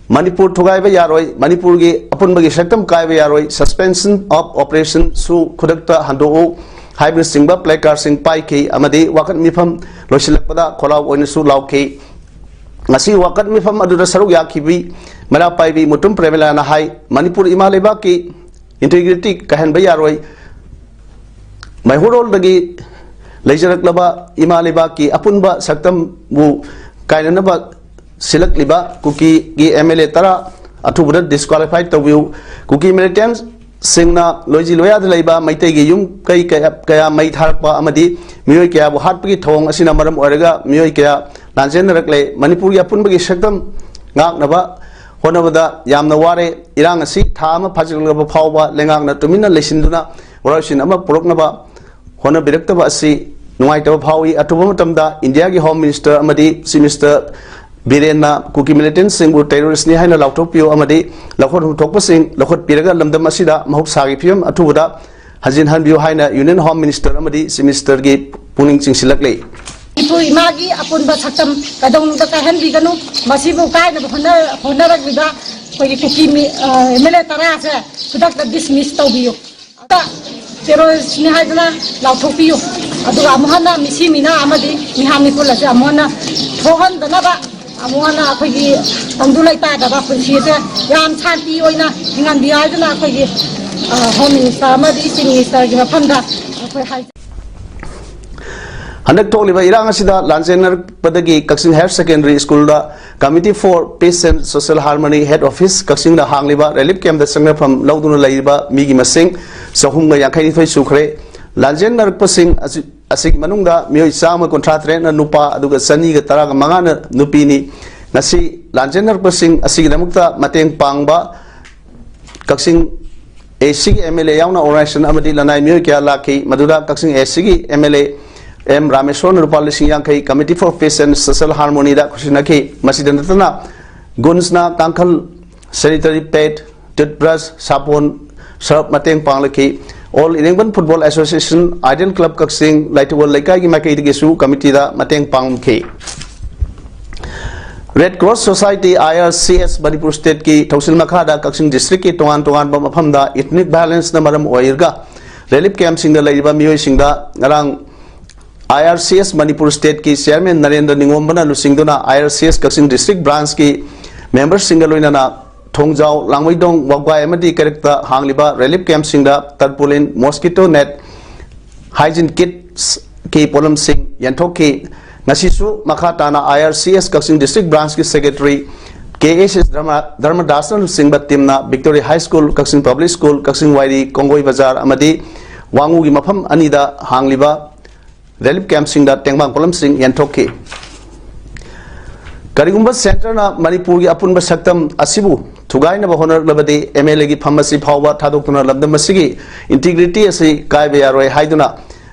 ꯃꯅꯤꯄꯨꯔ ꯊꯨꯒꯥꯏꯕ ꯌꯥꯔꯣꯏ, ꯃꯅꯤꯄꯨꯔꯒꯤ ꯑꯄꯨꯟꯕꯒꯤ ꯁꯛꯇꯝ ꯀꯥꯏꯕ ꯌꯥꯔꯣꯏ, suspension of operation ꯁꯨ ꯈꯨꯗꯛꯇ ꯍꯟꯗꯣꯛꯎ ꯍꯥꯏꯕꯅꯆꯤꯡꯕ placard ꯁꯤꯡ ꯄꯥꯏꯈꯤ ꯑꯃꯗꯤ ꯋꯥꯀꯠ ꯃꯤꯐꯝ ꯂꯣꯏꯁꯤꯜꯂꯛꯄꯗ ꯈꯣꯜꯂꯥꯎ ꯑꯣꯏꯅꯁꯨ ꯂꯥꯎꯈꯤ꯫ ꯉꯁꯤ ꯋꯥꯀꯠ ꯃꯤꯐꯝ ꯑꯗꯨꯗ ꯁꯔꯨꯛ ꯌꯥꯈꯤꯕꯤ ꯃꯩꯔꯥ ꯄꯥꯏꯕꯤ ꯃꯨꯇꯨꯝ ꯄ꯭ꯔꯦꯃꯤꯂꯥꯅ ꯍꯥꯏ, ꯃꯅꯤꯄꯨꯔ ꯏꯃꯥ ꯂꯩꯕꯥꯛꯀꯤ integrity ꯀꯥꯏꯍꯟꯕ ꯌꯥꯔꯣꯏ, ꯃꯩꯍꯧꯔꯣꯜꯗꯒꯤ ꯂꯩꯖꯔꯛꯂꯕ ꯏꯃꯥ ꯂꯩꯕꯥꯛꯀꯤ ꯑꯄꯨꯟꯕ ꯁꯛꯇꯝꯕꯨ ꯀꯥꯏꯅꯅꯕ ꯁꯤꯜꯂꯛꯂꯤꯕ ꯀꯨꯀꯤꯒꯤ M L A ꯇꯔꯥ ꯑꯊꯨꯕꯗ disqualify ꯇꯧꯕꯤꯌꯨ꯫ ꯀꯨꯀꯤ militant ꯁꯤꯡꯅ ꯂꯣꯏꯖꯤ ꯂꯣꯌꯥꯗ ꯂꯩꯕ ꯃꯩꯇꯩꯒꯤ ꯌꯨꯝ ꯀꯩ ꯀꯌꯥ, ꯀꯌꯥ ꯃꯩ ꯊꯥꯔꯛꯄ ꯑꯃꯗꯤ ꯃꯤꯑꯣꯏ ꯀꯌꯥꯕꯨ ꯍꯥꯠꯄꯒꯤ ꯊꯧꯑꯣꯡ ꯑꯁꯤꯅ ꯃꯔꯝ ꯑꯣꯏꯔꯒ ꯃꯤꯑꯣꯏ ꯀꯌꯥ ꯂꯥꯟꯖꯦꯟꯅꯔꯛꯂꯦ꯫ ꯃꯅꯤꯄꯨꯔꯒꯤ ꯑꯄꯨꯟꯕꯒꯤ ꯁꯛꯇꯝ ꯉꯥꯛꯅꯕ ꯍꯣꯠꯅꯕꯗ ꯌꯥꯝꯅ ꯋꯥꯔꯦ꯫ ꯏꯔꯥꯡ ꯑꯁꯤ ꯊꯥ ꯑꯃ ꯐꯥꯖꯤꯜꯂꯛꯂꯕ ꯐꯥꯎꯕ ꯂꯩꯉꯥꯛꯅ ꯇꯨꯃꯤꯟꯅ ꯂꯩꯁꯤꯟꯗꯨꯅ ꯋꯥꯔꯣꯏꯁꯤꯟ ꯑꯃ ꯄꯨꯔꯛꯅꯕ ꯍꯣꯠꯅꯕꯤꯔꯛꯇꯕ ꯑꯁꯤ ꯅꯨꯡꯉꯥꯏꯇꯕ ꯐꯥꯎꯏ꯫ ꯑꯊꯨꯕ ꯃꯇꯝꯗ ꯏꯟꯗꯤꯌꯥꯒꯤ ꯍꯣꯝ ꯃꯤꯅꯤꯁꯇꯔ ꯑꯃꯗꯤ ꯆꯤꯐ ꯃꯤꯅꯤꯁꯇꯔ ꯕꯤꯔꯦꯟꯅ ꯀꯨꯀꯤ ꯃꯤꯂꯤꯇꯦꯟꯠꯁꯤꯡꯕꯨ ꯇꯦꯔꯣꯔꯤꯁ꯭ꯠꯅꯤ ꯍꯥꯏꯅ ꯂꯥꯎꯊꯣꯛꯄꯤꯌꯨ ꯑꯃꯗꯤ ꯂꯧꯐꯝ ꯊꯣꯛꯄꯁꯤꯡ ꯂꯧꯈꯠꯄꯤꯔꯒ ꯂꯝꯗꯝ ꯑꯁꯤꯗ ꯃꯍꯧꯁꯥꯒꯤ ꯐꯤꯕꯝ ꯑꯊꯨꯕꯗ ꯍꯟꯖꯤꯟꯍꯟꯕꯤꯌꯨ ꯍꯥꯏꯅ ꯌꯨꯅꯤꯌꯟ ꯍꯣꯝ ꯃꯤꯅꯤꯁꯇꯔ ꯑꯃꯗꯤ ꯆꯤꯐ ꯃꯤꯅꯤꯁꯇꯔꯒꯤ ꯄꯨꯛꯅꯤꯡ ꯆꯤꯡꯁꯤꯜꯂꯛꯂꯤ꯫ ꯃꯅꯤꯄꯨꯔ ꯏꯃꯥꯒꯤ ꯑꯄꯨꯟꯕ ꯁꯛꯇꯝ ꯀꯩꯗꯧꯅꯨꯡꯗ ꯀꯥꯏꯍꯟꯕꯤꯒꯅꯨ꯫ ꯃꯁꯤꯕꯨ ꯀꯥꯏꯅꯕ ꯍꯣꯠꯅ-, ꯍꯣꯠꯅꯔꯛꯂꯤꯕ ꯑꯩꯈꯣꯏꯒꯤ ꯀꯨꯀꯤ ꯃꯤ-, ꯑ, ꯑꯦꯝ ꯑꯦꯜ ꯑꯦ ꯇꯔꯥꯁꯦ ꯈꯨꯗꯛꯇ ꯗꯤꯁꯃꯤꯁ ꯇꯧꯕꯤꯌꯨ꯫ ꯇꯦꯔꯣꯔꯤꯁ꯭ꯠꯅꯤ ꯍꯥꯏꯗꯨꯅ ꯂꯥꯎꯊꯣꯛꯄꯤꯌꯨ꯫ ꯑꯗꯨꯒ ꯑꯃꯨꯛ ꯍꯟꯅ ꯃꯤꯁꯤ ꯃꯤꯅꯥ ꯑꯃꯗꯤ ꯃꯤꯍꯥꯠ ꯃꯤꯄꯨꯟ ꯑꯁꯦ ꯑꯃꯨꯛ ꯍꯟꯅ ꯊꯣꯛꯍꯟꯗꯅꯕ, ꯑꯃꯨꯛ ꯍꯟꯅ ꯑꯩꯈꯣꯏꯒꯤ ꯇꯪꯗꯨ ꯂꯩꯇꯥꯗꯕ ꯄꯨꯟꯁꯤ ꯑꯁꯦ ꯌꯥꯝ ꯁꯥꯟꯇꯤ ꯑꯣꯏꯅ ꯍꯤꯡꯍꯟꯕꯤꯌꯨ ꯍꯥꯏꯗꯨꯅ ꯑꯩꯈꯣꯏꯒꯤ, ꯑ, ꯍꯣꯝ ꯃꯤꯅꯤꯁꯇꯔ ꯑꯃꯗꯤ ꯆꯤꯐ ꯃꯤꯅꯤꯁꯇꯔꯒꯤ ꯃꯐꯝꯗ ꯑꯩꯈꯣꯏ ꯍꯥꯏꯖꯔꯤ꯫ ꯍꯟꯗꯛ ꯊꯣꯛꯂꯤꯕ ꯏꯔꯥꯡ ꯑꯁꯤꯗ ꯂꯥꯟꯖꯦꯟꯅꯔꯛꯄꯗꯒꯤ ꯀꯛꯆꯤꯡ ꯍꯥꯌꯔ ꯁꯦꯀꯦꯟꯗꯔꯤ ꯁ꯭ꯀꯨꯜꯗ Committee for Peace and Social Harmony, Head Office ꯀꯛꯆꯤꯡꯗ ꯍꯥꯡꯂꯤꯕ ꯔꯤꯂꯤꯐ ꯀꯦꯝꯞꯇ ꯆꯪꯅꯐꯝ ꯂꯧꯗꯨꯅ ꯂꯩꯔꯤꯕ ꯃꯤꯒꯤ ꯃꯁꯤꯡ ꯆꯍꯨꯝꯒ ꯌꯥꯡꯈꯩꯅꯤꯊꯣꯏ ꯁꯨꯈ꯭ꯔꯦ꯫ ꯂꯥꯟꯖꯦꯟꯅꯔꯛꯄꯁꯤꯡ ꯑꯁꯤ, ꯑꯁꯤꯒꯤ ꯃꯅꯨꯡꯗ ꯃꯤꯑꯣꯏ ꯆꯥꯝꯃ ꯀꯨꯟꯊ꯭ꯔꯥ ꯇꯔꯦꯠꯅ ꯅꯨꯄꯥ, ꯑꯗꯨꯒ ꯆꯅꯤꯒ ꯇꯔꯥꯒ ꯃꯉꯥꯅ ꯅꯨꯄꯤꯅꯤ꯫ ꯉꯁꯤ ꯂꯥꯟꯖꯦꯟꯅꯔꯛꯄꯁꯤꯡ ꯑꯁꯤꯒꯤꯗꯃꯛꯇ ꯃꯇꯦꯡ ꯄꯥꯡꯕ ꯀꯛꯆꯤꯡ ꯑꯦ ꯁꯤꯒꯤ ꯑꯦꯝ ꯑꯦꯜ ꯑꯦ ꯌꯥꯎꯅ ꯑꯣꯔꯒꯅꯥꯏꯖꯦꯁꯟ ꯑꯃꯗꯤ ꯂꯅꯥꯏ ꯃꯤꯑꯣꯏ ꯀꯌꯥ ꯂꯥꯛꯈꯤ꯫ ꯃꯗꯨꯗ ꯀꯛꯆꯤꯡ ꯑꯦ ꯁꯤꯒꯤ ꯑꯦꯝ ꯑꯦꯜ ꯑꯦ ꯑꯦꯝ ꯔꯥꯃꯦꯁꯣꯔꯅ ꯂꯨꯄꯥ ꯂꯤꯁꯤꯡ ꯌꯥꯡꯈꯩ, Committee for Peace and Social Harmonyꯗ ꯈꯨꯠꯁꯤꯟꯅꯈꯤ꯫ ꯃꯁꯤꯗ ꯅꯠꯇꯅ ꯒꯨꯟꯁꯅ ꯀꯥꯡꯈꯜ, sanitary pad, toothbrush, ꯁꯥꯄꯣꯟ, ꯁꯔꯞ ꯃꯇꯦꯡ ꯄꯥꯡꯂꯛꯈꯤ꯫ All ꯏꯔꯦꯡꯕꯟ Football Association, Ideal Club ꯀꯛꯆꯤꯡ, ꯂꯥꯏꯊꯧꯒꯜ ꯂꯩꯀꯥꯏꯒꯤ ꯃꯥꯏꯀꯩꯗꯒꯤꯁꯨ ꯀꯃꯤꯇꯤꯗ ꯃꯇꯦꯡ ꯄꯥꯡꯈꯤ꯫ Red Cross Society, I R C S, Manipur ꯁ꯭ꯇꯦꯠꯀꯤ ꯊꯧꯁꯤꯜ ꯃꯈꯥꯗ ꯀꯛꯆꯤꯡ ꯗꯤꯁꯇ꯭ꯔꯤꯛꯀꯤ ꯇꯣꯉꯥꯟ ꯇꯣꯉꯥꯟꯕ ꯃꯐꯝꯗ ethnic violenceꯅ ꯃꯔꯝ ꯑꯣꯏꯔꯒ ꯔꯤꯂꯤꯐ ꯀꯦꯝꯞꯁꯤꯡꯗ ꯂꯩꯔꯤꯕ ꯃꯤꯑꯣꯏꯁꯤꯡꯗ ꯉꯔꯥꯡ I R C S Manipur ꯁ꯭ꯇꯦꯠꯀꯤ ꯆꯤꯌꯔꯃꯦꯟ ꯅꯔꯦꯟꯗ꯭ꯔ ꯅꯤꯉꯣꯝꯕꯅ ꯂꯨꯆꯤꯡꯗꯨꯅ I R C S Kakching district ꯕ꯭ꯔꯥꯟꯁꯀꯤ ꯃꯦꯝꯕꯔꯁꯤꯡꯒ ꯂꯣꯏꯅꯅ ꯊꯣꯡꯖꯥꯎ, ꯂꯥꯡꯃꯩꯗꯣꯡ, ꯋꯥꯕꯒꯥꯏ ꯑꯃꯗꯤ ꯀꯩꯔꯛꯇ ꯍꯥꯡꯂꯤꯕ ꯔꯤꯂꯤꯐ ꯀꯦꯝꯞꯁꯤꯡꯗ tarpaulin, mosquito net, hygiene kits ꯀꯤ ꯄꯣꯠꯂꯝꯁꯤꯡ ꯌꯦꯟꯊꯣꯛꯈꯤ꯫ ꯉꯁꯤꯁꯨ ꯃꯈꯥ ꯇꯥꯅ I R C S Kakching district ꯕ꯭ꯔꯥꯟꯁꯀꯤ ꯁꯦꯀ꯭ꯔꯦꯇꯔꯤ ꯀꯦ ꯑꯦꯁ ꯑꯦꯁ ꯙꯔꯃ-, ꯙꯔꯃꯗꯥꯁꯅ ꯂꯨꯆꯤꯡꯕ ꯇꯤꯝꯅ victory high school, Kakching public school, Kakching Wairi, Konggoi Bazar ꯑꯃꯗꯤ ꯋꯥꯉꯨꯒꯤ ꯃꯐꯝ ꯑꯅꯤꯗ ꯍꯥꯡꯂꯤꯕ ꯔꯤꯂꯤꯐ ꯀꯦꯝꯞꯁꯤꯡꯗ ꯇꯦꯡꯕꯥꯡ ꯄꯣꯠꯂꯝꯁꯤꯡ ꯌꯦꯟꯊꯣꯛꯈꯤ꯫ ꯀꯔꯤꯒꯨꯝꯕ ꯁꯦꯟꯇꯔꯅ ꯃꯅꯤꯄꯨꯔꯒꯤ ꯑꯄꯨꯟꯕ ꯁꯛꯇꯝ ꯑꯁꯤꯕꯨ ꯊꯨꯒꯥꯏꯅꯕ ꯍꯣꯠꯅꯔꯛꯂꯕꯗꯤ ꯑꯦꯝ ꯑꯦꯜ ꯑꯦꯒꯤ ꯐꯝ ꯑꯁꯤ ꯐꯥꯎꯕ ꯊꯥꯗꯣꯛꯇꯨꯅ ꯂꯝꯗꯝ ꯑꯁꯤꯒꯤ ꯏꯟꯇꯤꯒ꯭ꯔꯤꯇꯤ ꯑꯁꯤ ꯀꯥꯏꯕ ꯌꯥꯔꯣꯏ ꯍꯥꯏꯗꯨꯅ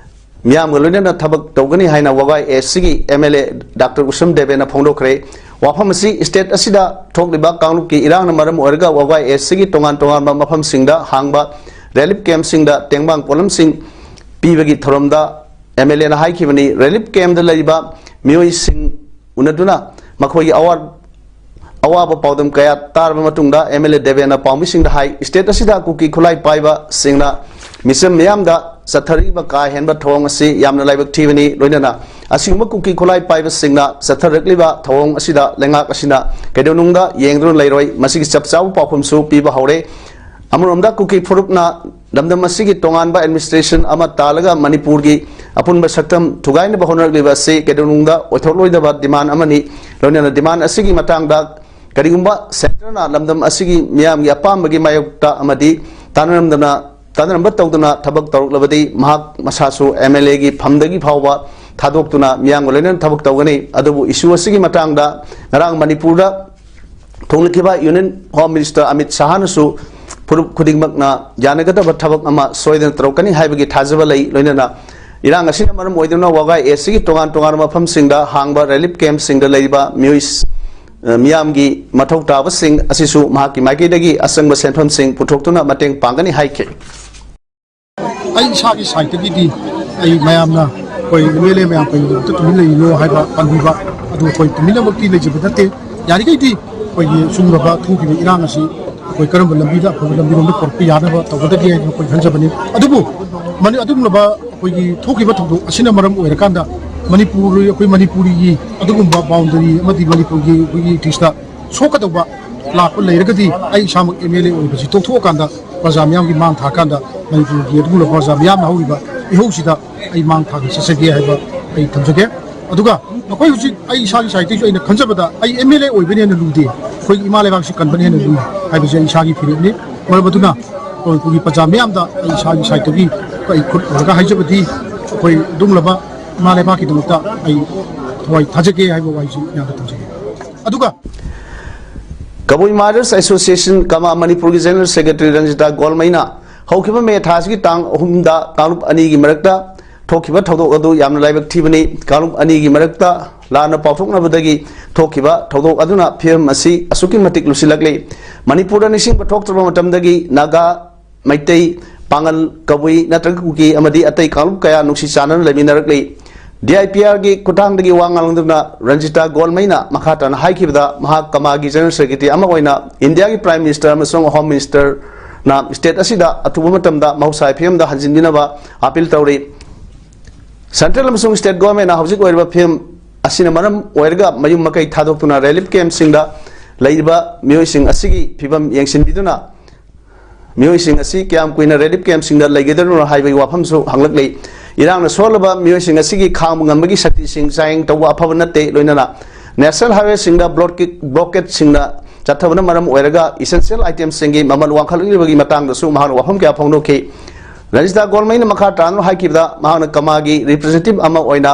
ꯃꯤꯌꯥꯝꯒ ꯂꯣꯏꯅꯅ ꯊꯕꯛ ꯇꯧꯒꯅꯤ ꯍꯥꯏꯅ ꯋꯥꯒꯥꯏ ꯑꯦꯁ ꯁꯤꯒꯤ ꯑꯦꯝ ꯑꯦꯜ ꯑꯦ ꯗꯥꯛꯇꯔ ꯎꯁꯝ ꯗꯦꯕꯦꯅ ꯐꯣꯡꯗꯣꯛꯈ꯭ꯔꯦ꯫ ꯋꯥꯐꯝ ꯑꯁꯤ ꯁ꯭ꯇꯦꯠ ꯑꯁꯤꯗ ꯊꯣꯛꯂꯤꯕ ꯀꯥꯡꯂꯨꯞꯀꯤ ꯏꯔꯥꯡꯅ ꯃꯔꯝ ꯑꯣꯏꯔꯒ ꯋꯥꯒꯥꯏ ꯑꯦꯁ ꯁꯤꯒꯤ ꯇꯣꯉꯥꯟ ꯇꯣꯉꯥꯟꯕ ꯃꯐꯝꯁꯤꯡꯗ ꯍꯥꯡꯕ ꯔꯤꯂꯤꯐ ꯀꯦꯝꯞꯁꯤꯡꯗ ꯇꯦꯡꯕꯥꯡ ꯄꯣꯠꯂꯝꯁꯤꯡ ꯄꯤꯕꯒꯤ ꯊꯧꯔꯝꯗ ꯑꯦꯝ ꯑꯦꯜ ꯑꯦꯅ ꯍꯥꯏꯈꯤꯕꯅꯤ꯫ ꯔꯤꯂꯤꯐ ꯀꯦꯝꯞꯇ ꯂꯩꯔꯤꯕ ꯃꯤꯑꯣꯏꯁꯤꯡ ꯎꯅꯗꯨꯅ ꯃꯈꯣꯏꯒꯤ ꯑꯋꯥ ꯑꯋꯥꯕ ꯄꯥꯎꯗꯝ ꯀꯌꯥ ꯇꯥꯔꯕ ꯃꯇꯨꯡꯗ ꯑꯦꯝ ꯑꯦꯜ ꯑꯦ ꯗꯦꯕꯦꯟꯅ ꯄꯥꯎꯃꯤꯁꯤꯡꯗ ꯍꯥꯏ, ꯁ꯭ꯇꯦꯠ ꯑꯁꯤꯗ ꯀꯨꯀꯤ ꯈꯨꯠꯂꯥꯏ ꯄꯥꯏꯕꯁꯤꯡꯅ ꯃꯤꯆꯝ ꯃꯤꯌꯥꯝꯗ ꯆꯠꯊꯔꯤꯕ ꯀꯥ ꯍꯦꯟꯕ ꯊꯧꯑꯣꯡ ꯑꯁꯤ ꯌꯥꯝꯅ ꯂꯥꯏꯕꯛ ꯊꯤꯕꯅꯤ꯫ ꯂꯣꯏꯅꯅ ꯑꯁꯤꯒꯨꯝꯕ ꯀꯨꯀꯤ ꯈꯨꯠꯂꯥꯏ ꯄꯥꯏꯕꯁꯤꯡꯅ ꯆꯠꯊꯔꯛꯂꯤꯕ ꯊꯧꯑꯣꯡ ꯑꯁꯤꯗ ꯂꯩꯉꯥꯛ ꯑꯁꯤꯅ ꯀꯩꯗꯧꯅꯨꯡꯗ ꯌꯦꯡꯗꯨꯅ ꯂꯩꯔꯣꯏ꯫ ꯃꯁꯤꯒꯤ ꯆꯞ ꯆꯥꯕ ꯄꯥꯎꯈꯨꯝꯁꯨ ꯄꯤꯕ ꯍꯧꯔꯦ꯫ ꯑꯃꯔꯣꯝꯗ ꯀꯨꯀꯤ ꯐꯨꯔꯨꯞꯅ ꯂꯝꯗꯝ ꯑꯁꯤꯒꯤ ꯇꯣꯉꯥꯟꯕ ꯑꯦꯗꯃꯤꯅꯤꯁꯇ꯭ꯔꯦꯁꯟ ꯑꯃ ꯇꯥꯜꯂꯒ ꯃꯅꯤꯄꯨꯔꯒꯤ ꯑꯄꯨꯟꯕ ꯁꯛꯇꯝ ꯊꯨꯒꯥꯏꯅꯕ ꯍꯣꯠꯅꯔꯛꯂꯤꯕ ꯑꯁꯤ ꯀꯩꯗꯧꯅꯨꯡꯗ ꯑꯣꯏꯊꯣꯛꯂꯣꯏꯗꯕ ꯗꯤꯃꯥꯟ ꯑꯃꯅꯤ꯫ ꯂꯣꯏꯅꯅ ꯗꯤꯃꯥꯟ ꯑꯁꯤꯒꯤ ꯃꯇꯥꯡꯗ ꯀꯔꯤꯒꯨꯝꯕ ꯁꯦꯟꯇꯔꯅ ꯂꯝꯗꯝ ꯑꯁꯤꯒꯤ ꯃꯤꯌꯥꯝꯒꯤ ꯑꯄꯥꯝꯕꯒꯤ ꯃꯥꯌꯣꯛꯇ ꯑꯃꯗꯤ ꯇꯥꯟꯅꯔꯝꯗꯅ ꯇꯥꯟꯅꯔꯝꯕ ꯇꯧꯗꯅ ꯊꯕꯛ ꯇꯧꯔꯛꯂꯕꯗꯤ ꯃꯍꯥꯛ ꯃꯁꯥꯁꯨ ꯑꯦꯝ ꯑꯦꯜ ꯑꯦꯒꯤ ꯐꯝꯗꯒꯤ ꯐꯥꯎꯕ ꯊꯥꯗꯣꯛꯇꯨꯅ ꯃꯤꯌꯥꯝꯒ ꯂꯣꯏꯅꯅ ꯊꯕꯛ ꯇꯧꯒꯅꯤ꯫ ꯑꯗꯨꯕꯨ ꯏꯁꯨ ꯑꯁꯤꯒꯤ ꯃꯇꯥꯡꯗ ꯉꯔꯥꯡ ꯃꯅꯤꯄꯨꯔꯗ ꯊꯣꯛꯂꯛꯈꯤꯕ ꯌꯨꯅꯤꯌꯟ ꯍꯣꯝ ꯃꯤꯅꯤꯁꯇꯔ ꯑꯃꯤꯠ ꯁꯥꯍꯅꯁꯨ ꯐꯨꯔꯨꯞ ꯈꯨꯗꯤꯡꯃꯛꯅ ꯌꯥꯅꯒꯗꯕ ꯊꯕꯛ ꯑꯃ ꯁꯣꯏꯗꯅ ꯇꯧꯔꯛꯀꯅꯤ ꯍꯥꯏꯕꯒꯤ ꯊꯥꯖꯕ ꯂꯩ꯫ ꯂꯣꯏꯅꯅ ꯏꯔꯥꯡ ꯑꯁꯤꯅ ꯃꯔꯝ ꯑꯣꯏꯗꯨꯅ ꯋꯥꯒꯥꯏ ꯑꯦꯁ ꯁꯤꯒꯤ ꯇꯣꯉꯥꯟ ꯇꯣꯉꯥꯟꯕ ꯃꯐꯝꯁꯤꯡꯗ ꯍꯥꯡꯕ ꯔꯤꯂꯤꯐ ꯀꯦꯝꯞꯁꯤꯡꯗ ꯂꯩꯔꯤꯕ ꯃꯤꯑꯣꯏ ꯃꯤꯌꯥꯝꯒꯤ ꯃꯊꯧ ꯇꯥꯕꯁꯤꯡ ꯑꯁꯤꯁꯨ ꯃꯍꯥꯛꯀꯤ ꯃꯥꯏꯀꯩꯗꯒꯤ ꯑꯆꯪꯕ ꯁꯦꯟꯐꯝꯁꯤꯡ ꯄꯨꯊꯣꯛꯇꯨꯅ ꯃꯇꯦꯡ ꯄꯥꯡꯒꯅꯤ ꯍꯥꯏꯈꯤ꯫ ꯑꯩ ꯏꯁꯥꯒꯤ ꯁꯥꯏꯠꯇꯒꯤꯗꯤ ꯑꯩ ꯃꯌꯥꯝꯅ ꯑꯩꯈꯣꯏ ꯑꯦꯝ ꯑꯦꯜ ꯑꯦ ꯃꯌꯥꯝ ꯀꯩꯒꯤꯗꯃꯛꯇ ꯇꯨꯃꯤꯟ ꯂꯩꯔꯤꯅꯣ ꯍꯥꯏꯕ ꯄꯟꯕꯤꯕ ꯑꯗꯨ ꯑꯩꯈꯣꯏ ꯇꯨꯃꯤꯟꯅꯃꯛꯇꯤ ꯂꯩꯖꯕ ꯅꯠꯇꯦ꯫ ꯌꯥꯔꯤꯈꯩꯗꯤ ꯑꯩꯈꯣꯏꯒꯤ ꯁꯨꯝꯂꯕ ꯊꯣꯛꯈꯤꯕ ꯏꯔꯥꯡ ꯑꯁꯤ ꯑꯩꯈꯣꯏ ꯀꯔꯝꯕ ꯂꯝꯕꯤꯗ ꯑꯐꯕ ꯂꯝꯕꯤꯔꯣꯝꯗ ꯄꯨꯔꯛꯄ ꯌꯥꯅꯕ ꯇꯧꯒꯗꯒꯦ ꯍꯥꯏꯅ ꯑꯩꯈꯣꯏ ꯈꯟꯖꯕꯅꯤ꯫ ꯑꯗꯨꯕꯨ ꯃꯅꯤ-, ꯑꯗꯨꯒꯨꯝꯂꯕ ꯑꯩꯈꯣꯏꯒꯤ ꯊꯣꯛꯈꯤꯕ ꯊꯧꯗꯣꯛ ꯑꯁꯤꯅ ꯃꯔꯝ ꯑꯣꯏꯔꯀꯥꯟꯗ ꯃꯅꯤꯄꯨꯔ, ꯑꯩꯈꯣꯏ ꯃꯅꯤꯄꯨꯔꯤꯒꯤ ꯑꯗꯨꯒꯨꯝꯕ ꯕꯥꯎꯟꯗꯔꯤ ꯑꯃꯗꯤ ꯃꯅꯤꯄꯨꯔꯒꯤ ꯑꯩꯈꯣꯏꯒꯤ ꯏꯊꯤꯛꯁꯇ ꯁꯣꯛꯀꯗꯧꯕ ꯂꯥꯛꯄ ꯂꯩꯔꯒꯗꯤ ꯑꯩ ꯏꯁꯥꯃꯛ ꯑꯦꯝ ꯑꯦꯜ ꯑꯦ ꯑꯣꯏꯕꯁꯤ ꯇꯣꯛꯊꯣꯛꯑꯀꯥꯟꯗ ꯄ꯭ꯔꯖꯥ ꯃꯤꯌꯥꯝꯒꯤ ꯃꯥꯡ ꯊꯥꯀꯥꯟꯗ ꯃꯅꯤꯄꯨꯔꯒꯤ ꯑꯗꯨꯒꯨꯝꯂꯕ ꯄ꯭ꯔꯖꯥ ꯃꯤꯌꯥꯝꯅ ꯍꯧꯔꯤꯕ ꯏꯍꯧꯁꯤꯗ ꯑꯩ ꯃꯥꯡ ꯊꯥꯒ ꯆꯠꯆꯒꯦ ꯍꯥꯏꯕ ꯑꯩ ꯊꯝꯖꯒꯦ꯫ ꯑꯗꯨꯒ ꯑꯩꯈꯣꯏ ꯍꯧꯖꯤꯛ ꯑꯩ ꯏꯁꯥꯒꯤ ꯁꯥꯏꯠꯇꯒꯤꯁꯨ ꯑꯩꯅ ꯈꯟꯖꯕꯗ ꯑꯩ ꯑꯦꯝ ꯑꯦꯜ ꯑꯦ ꯑꯣꯏꯕꯅ ꯍꯦꯟꯅ ꯂꯨꯗꯦ, ꯑꯩꯈꯣꯏꯒꯤ ꯏꯃꯥ ꯂꯩꯕꯥꯛꯁꯤ ꯀꯟꯕꯅ ꯍꯦꯟꯅ ꯂꯨꯏ ꯍꯥꯏꯕꯁꯦ ꯑꯩ ꯏꯁꯥꯒꯤ ꯐꯤꯔꯦꯞꯅꯤ꯫ ꯃꯔꯝ ꯑꯗꯨꯅ ꯑꯩꯈꯣꯏꯒꯤ ꯄ꯭ꯔꯖꯥ ꯃꯤꯌꯥꯝꯗ ꯑꯩ ꯏꯁꯥꯒꯤ ꯁꯥꯏꯠꯇꯒꯤ ꯑꯩ ꯈꯨꯠ ꯍꯧꯔꯒ ꯍꯥꯏꯖꯕꯗꯤ ꯑꯩꯈꯣꯏ ꯑꯗꯨꯒꯨꯝꯂꯕ ꯏꯃꯥ ꯂꯩꯕꯥꯛꯀꯤꯗꯃꯛꯇ ꯑꯩ ꯊꯋꯥꯏ ꯊꯥꯖꯒꯦ ꯍꯥꯏꯕ ꯋꯥꯍꯩꯁꯤ ꯃꯌꯥꯝꯗ ꯊꯝꯖꯒꯦ꯫ ꯑꯗꯨꯒ ꯀꯕꯨꯏ ꯃꯥꯏꯅꯔꯁ ꯑꯦꯁꯣꯁꯤꯌꯦꯁꯟ ꯀꯃꯥ ꯃꯅꯤꯄꯨꯔꯒꯤ ꯖꯦꯅꯔꯦꯜ ꯁꯦꯀ꯭ꯔꯦꯇꯔꯤ ꯔꯟꯖꯤꯇꯥ ꯒꯣꯜꯃꯩꯅ ꯍꯧꯈꯤꯕ ꯃꯦ ꯊꯥ ꯑꯁꯤꯒꯤ ꯇꯥꯡ ꯑꯍꯨꯝꯗ ꯀꯥꯡꯂꯨꯞ ꯑꯅꯤꯒꯤ ꯃꯔꯛꯇ ꯊꯣꯛꯈꯤꯕ ꯊꯧꯗꯣꯛ ꯑꯗꯨ ꯌꯥꯝꯅ ꯂꯥꯏꯕꯛ ꯊꯤꯕꯅꯤ꯫ ꯀꯥꯡꯂꯨꯞ ꯑꯅꯤꯒꯤ ꯃꯔꯛꯇ ꯂꯥꯟꯅ ꯄꯥꯎꯊꯣꯛꯅꯕꯗꯒꯤ ꯊꯣꯛꯈꯤꯕ ꯊꯧꯗꯣꯛ ꯑꯗꯨꯅ ꯐꯤꯕꯝ ꯑꯁꯤ ꯑꯁꯨꯛꯀꯤ ꯃꯇꯤꯛ ꯂꯨꯁꯤꯜꯂꯛꯂꯤ꯫ ꯃꯅꯤꯄꯨꯔꯗ ꯅꯤꯡꯁꯤꯡꯕ ꯊꯣꯛꯇ꯭ꯔꯕ ꯃꯇꯝꯗꯒꯤ ꯅꯥꯒꯥ, ꯃꯩꯇꯩ, ꯄꯥꯉꯜ, ꯀꯕꯨꯏ ꯅꯠꯇ꯭ꯔꯒ ꯀꯨꯀꯤ ꯑꯃꯗꯤ ꯑꯇꯩ ꯀꯥꯡꯂꯨꯞ ꯀꯌꯥ ꯅꯨꯡꯁꯤ ꯆꯥꯟꯅꯅ ꯂꯩꯃꯤꯟꯅꯔꯛꯂꯤ꯫ ꯗꯤ ꯑꯥꯏ ꯄꯤ ꯑꯥꯔꯒꯤ ꯈꯨꯠꯊꯥꯡꯗꯒꯤ ꯋꯥ ꯉꯥꯡꯂꯗꯨꯅ ꯔꯟꯖꯤꯇꯥ ꯒꯣꯜꯃꯩꯅ ꯃꯈꯥ ꯇꯥꯅ ꯍꯥꯏꯈꯤꯕꯗ, ꯃꯍꯥꯛ ꯀꯃꯥꯒꯤ ꯖꯦꯅꯔꯦꯜ ꯁꯦꯀ꯭ꯔꯦꯇꯔꯤ ꯑꯃ ꯑꯣꯏꯅ ꯏꯟꯗꯤꯌꯥꯒꯤ ꯄ꯭ꯔꯥꯏꯝ ꯃꯤꯅꯤꯁꯇꯔ ꯑꯃꯁꯨꯡ ꯍꯣꯝ ꯃꯤꯅꯤꯁꯇꯔꯅ ꯁ꯭ꯇꯦꯠ ꯑꯁꯤꯗ ꯑꯊꯨꯕ ꯃꯇꯝꯗ ꯃꯍꯧꯁꯥꯒꯤ ꯐꯤꯕꯝꯗ ꯍꯟꯖꯤꯟꯕꯤꯅꯕ ꯑꯥꯄꯤꯜ ꯇꯧꯔꯤ꯫ ꯁꯦꯟꯇ꯭ꯔꯦꯜ ꯑꯃꯁꯨꯡ ꯁ꯭ꯇꯦꯠ ꯒꯣꯔꯃꯦꯟꯅ ꯍꯧꯖꯤꯛ ꯑꯣꯏꯔꯤꯕ ꯐꯤꯕꯝ ꯑꯁꯤꯅ ꯃꯔꯝ ꯑꯣꯏꯔꯒ ꯃꯌꯨꯝ ꯃꯀꯩ ꯊꯥꯗꯣꯛꯇꯨꯅ ꯔꯤꯂꯤꯐ ꯀꯦꯝꯞꯁꯤꯡꯗ ꯂꯩꯔꯤꯕ ꯃꯤꯑꯣꯏꯁꯤꯡ ꯑꯁꯤꯒꯤ ꯐꯤꯕꯝ ꯌꯦꯡꯁꯤꯟꯕꯤꯗꯨꯅ ꯃꯤꯑꯣꯏꯁꯤꯡ ꯑꯁꯤ ꯀꯌꯥꯝ ꯀꯨꯏꯅ ꯔꯤꯂꯤꯐ ꯀꯦꯝꯞꯁꯤꯡꯗ ꯂꯩꯒꯗꯧꯔꯤꯅꯣ ꯍꯥꯏꯕꯒꯤ ꯋꯥꯐꯝꯁꯨ ꯍꯪꯂꯛꯂꯤ꯫ ꯏꯔꯥꯡꯅ ꯁꯣꯛꯍꯜꯂꯕ ꯃꯤꯑꯣꯏꯁꯤꯡ ꯑꯁꯤꯒꯤ ꯈꯥꯡꯕ ꯉꯝꯕꯒꯤ ꯁꯛꯇꯤꯁꯤꯡ ꯆꯥꯡꯌꯦꯡ ꯇꯧꯕ ꯑꯐꯕ ꯅꯠꯇꯦ, ꯂꯣꯏꯅꯅ ꯅꯦꯁꯅꯦꯜ ꯍꯥꯏꯋꯦꯁꯤꯡꯗ ꯕ꯭ꯂꯣꯀꯦ-, ꯕ꯭ꯂꯣꯀꯦꯠꯁꯤꯡꯅ ꯆꯠꯊꯕꯅ ꯃꯔꯝ ꯑꯣꯏꯔꯒ ꯏꯁꯦꯟꯁꯤꯌꯦꯜ ꯑꯥꯏꯇꯦꯝꯁꯤꯡꯒꯤ ꯃꯃꯜ ꯋꯥꯡꯈꯠꯂꯛꯂꯤꯕꯒꯤ ꯃꯇꯥꯡꯗꯁꯨ ꯃꯍꯥꯛꯅ ꯋꯥꯐꯝ ꯀꯌꯥ ꯐꯣꯡꯗꯣꯛꯈꯤ꯫ ꯔꯟꯖꯤꯇꯥ ꯒꯣꯜꯃꯩꯅ ꯃꯈꯥ ꯇꯥꯅ ꯍꯥꯏꯈꯤꯕꯗ, ꯃꯍꯥꯛꯅ ꯀꯃꯥꯒꯤ ꯔꯤꯄ꯭ꯔꯖꯦꯟꯇꯦꯇꯤꯚ ꯑꯃ ꯑꯣꯏꯅ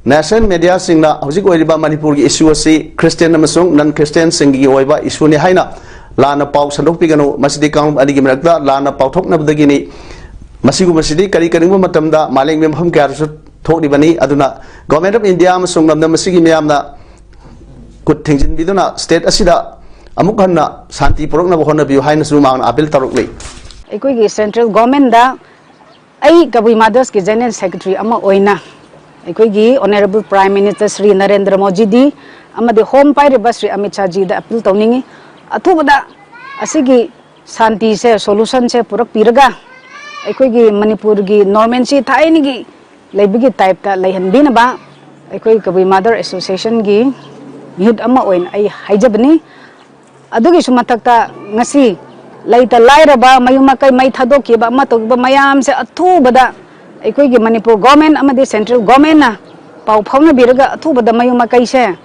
ꯅꯦꯁꯅꯦꯜ ꯃꯦꯗꯤꯌꯥꯁꯤꯡꯅ ꯍꯧꯖꯤꯛ ꯑꯣꯏꯔꯤꯕ ꯃꯅꯤꯄꯨꯔꯒꯤ ꯏꯁꯨ ꯑꯁꯤ ꯈ꯭ꯔꯤꯁꯇꯤꯌꯥꯟ ꯑꯃꯁꯨꯡ ꯅꯟ ꯈ꯭ꯔꯤꯁꯇꯤꯌꯥꯟꯁꯤꯡꯒꯤ ꯑꯣꯏꯕ ꯏꯁꯨꯅꯤ ꯍꯥꯏꯅ ꯂꯥꯟꯅ ꯄꯥꯎ ꯁꯟꯗꯣꯛꯄꯤꯒꯅꯨ, ꯃꯁꯤꯗꯤ ꯀꯥꯡꯂꯨꯞ ꯑꯅꯤꯒꯤ ꯃꯔꯛꯇ ꯂꯥꯟꯅ ꯄꯥꯎꯊꯣꯛꯅꯕꯗꯒꯤꯅꯤ꯫ ꯃꯁꯤꯒꯨꯝꯕꯁꯤꯗꯤ ꯀꯔꯤ ꯀꯔꯤꯒꯨꯝꯕ ꯃꯇꯝꯗ ꯃꯥꯂꯦꯝꯒꯤ ꯃꯐꯝ ꯀꯌꯥꯗꯁꯨ ꯊꯣꯛꯂꯤꯕꯅꯤ꯫ ꯑꯗꯨꯅ Government of India ꯑꯃꯁꯨꯡ ꯂꯝꯗꯝ ꯑꯁꯤꯒꯤ ꯃꯤꯌꯥꯝꯅ ꯈꯨꯠ ꯊꯤꯡꯖꯤꯟꯕꯤꯗꯨꯅ ꯁ꯭ꯇꯦꯠ ꯑꯁꯤꯗ ꯑꯃꯨꯛ ꯍꯟꯅ ꯁꯥꯟꯇꯤ ꯄꯨꯔꯛꯅꯕ ꯍꯣꯠꯅꯕꯤꯌꯨ ꯍꯥꯏꯅꯁꯨ ꯃꯍꯥꯛꯅ ꯑꯥꯄꯤꯜ ꯇꯧꯔꯛꯂꯤ꯫ ꯑꯩꯈꯣꯏꯒꯤ ꯁꯦꯟꯇ꯭ꯔꯦꯜ ꯒꯣꯔꯃꯦꯟꯗ ꯑꯩ ꯀꯕꯨꯏ ꯃꯥꯗꯔꯁꯀꯤ ꯖꯦꯅꯔꯦꯜ ꯁꯦꯀ꯭ꯔꯦꯇꯔꯤ ꯑꯃ ꯑꯣꯏꯅ ꯑꯩꯈꯣꯏꯒꯤ honourable prime minister Shri Narendra ꯃꯣꯗꯤꯗꯤ ꯑꯃꯗꯤ ꯍꯣꯝ ꯄꯥꯏꯔꯤꯕ ꯁ꯭ꯔꯤ ꯑꯃꯤꯠ ꯁꯥꯍꯖꯤꯗ ꯑꯥꯄꯤꯜ ꯇꯧꯅꯤꯡꯏ꯫ ꯑꯊꯨꯕꯗ ꯑꯁꯤꯒꯤ ꯁꯥꯟꯇꯤꯁꯦ, ꯁꯣꯂꯨꯁꯟꯁꯦ ꯄꯨꯔꯛꯄꯤꯔꯒ ꯑꯩꯈꯣꯏꯒꯤ ꯃꯅꯤꯄꯨꯔꯒꯤ ꯅꯣꯔꯃꯦꯜꯁꯤ ꯊꯥꯏꯅꯒꯤ ꯂꯩꯕꯒꯤ ꯇꯥꯏꯞꯇ ꯂꯩꯍꯟꯕꯤꯅꯕ ꯑꯩꯈꯣꯏ ꯀꯕꯨꯏ ꯃꯥꯗꯔ ꯑꯦꯁꯣꯁꯤꯌꯦꯁꯟꯒꯤ ꯃꯤꯍꯨꯠ ꯑꯃ ꯑꯣꯏꯅ ꯑꯩ ꯍꯥꯏꯖꯕꯅꯤ꯫ ꯑꯗꯨꯒꯤꯁꯨ ꯃꯊꯛꯇ ꯉꯁꯤ ꯂꯩꯇ ꯂꯥꯏꯔꯕ, ꯃꯌꯨꯝ ꯃꯀꯩ ꯃꯩ ꯊꯥꯗꯣꯛꯈꯤꯕ ꯑꯃ ꯇꯧꯈꯤꯕ ꯃꯌꯥꯝꯁꯦ ꯑꯊꯨꯕꯗ ꯑꯩꯈꯣꯏꯒꯤ ꯃꯅꯤꯄꯨꯔ ꯒꯣꯔꯃꯦꯟ ꯑꯃꯗꯤ ꯁꯦꯟꯇ꯭ꯔꯦꯜ ꯒꯣꯔꯃꯦꯟꯅ ꯄꯥꯎ ꯐꯥꯎꯅꯕꯤꯔꯒ ꯑꯊꯨꯕꯗ ꯃꯌꯨꯝ ꯃꯀꯩꯁꯦ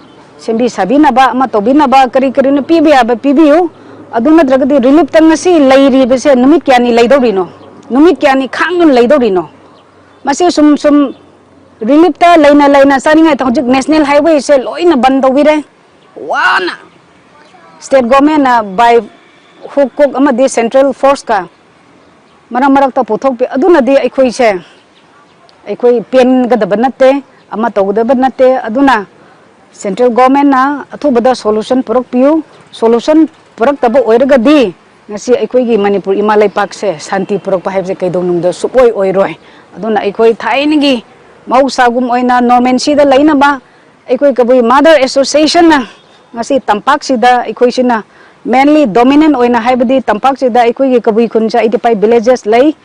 ꯁꯦꯝꯕꯤ ꯁꯥꯕꯤꯅꯕ, ꯑꯃ ꯇꯧꯕꯤꯅꯕ, ꯀꯔꯤ ꯀꯔꯤꯅꯣ ꯄꯤꯕ ꯌꯥꯕ ꯄꯤꯕꯤꯌꯨ꯫ ꯑꯗꯨ ꯅꯠꯇ꯭ꯔꯒꯗꯤ ꯔꯤꯂꯤꯐꯇ ꯉꯁꯤ ꯂꯩꯔꯤꯕꯁꯦ ꯅꯨꯃꯤꯠ ꯀꯌꯥꯅꯤ ꯂꯩꯗꯧꯔꯤꯅꯣ? ꯅꯨꯃꯤꯠ ꯀꯌꯥꯅꯤ ꯈꯥꯡꯗꯨꯅ ꯂꯩꯗꯧꯔꯤꯅꯣ? ꯃꯁꯤ ꯁꯨꯝ ꯁꯨꯝ ꯔꯤꯂꯤꯐꯇ ꯂꯩꯅ ꯂꯩꯅ ꯆꯥꯅꯤꯡꯉꯥꯏ ꯍꯧꯖꯤꯛ ꯅꯦꯁꯅꯦꯜ ꯍꯥꯏꯋꯦꯁꯦ ꯂꯣꯏꯅ ꯕꯟ ꯇꯧꯕꯤꯔꯦ꯫ ꯋꯥꯅ ꯁ꯭ꯇꯦꯠ ꯒꯣꯔꯃꯦꯟꯅ ꯕꯥꯏ ꯍꯨꯛ ꯀ꯭ꯔꯨꯛ ꯑꯃꯗꯤ ꯁꯦꯟꯇ꯭ꯔꯦꯜ ꯐꯣꯔꯁꯀ ꯃꯔꯛ ꯃꯔꯛꯇ ꯄꯨꯊꯣꯛꯄꯤ꯫ ꯑꯗꯨꯅꯗꯤ ꯑꯩꯈꯣꯏꯁꯦ ꯑꯩꯈꯣꯏ ꯄꯦꯟꯒꯗꯕ ꯅꯠꯇꯦ, ꯑꯃ ꯇꯧꯒꯗꯕ ꯅꯠꯇꯦ꯫ ꯑꯗꯨꯅ central governmentꯅ ꯑꯊꯨꯕꯗ solution ꯄꯨꯔꯛꯄꯤꯌꯨ꯫ Solution ꯄꯨꯔꯛꯇꯕ ꯑꯣꯏꯔꯒꯗꯤ ꯉꯁꯤ ꯑꯩꯈꯣꯏꯒꯤ ꯃꯅꯤꯄꯨꯔ ꯏꯃꯥ ꯂꯩꯄꯥꯛꯁꯦ ꯁꯥꯟꯇꯤ ꯄꯨꯔꯛꯄ ꯍꯥꯏꯕꯁꯦ ꯀꯩꯗꯧꯅꯨꯡꯗ ꯁꯨꯛꯑꯣꯏ ꯑꯣꯏꯔꯣꯏ꯫ ꯑꯗꯨꯅ ꯑꯩꯈꯣꯏ ꯊꯥꯏꯅꯒꯤ ꯃꯍꯧꯁꯥꯒꯨꯝ ꯑꯣꯏꯅ normalcyꯗ ꯂꯩꯅꯕ ꯑꯩꯈꯣꯏ ꯀꯕꯨꯏ Mother Associationꯅ ꯉꯁꯤ ꯇꯝꯄꯥꯛꯁꯤꯗ ꯑꯩꯈꯣꯏꯁꯤꯅ mainly dominant ꯑꯣꯏꯅ ꯍꯥꯏꯕꯗꯤ ꯇꯝꯄꯥꯛꯁꯤꯗ ꯑꯩꯈꯣꯏꯒꯤ ꯀꯕꯨꯏ ꯈꯨꯟꯁꯦ eighty five villages ꯂꯩ꯫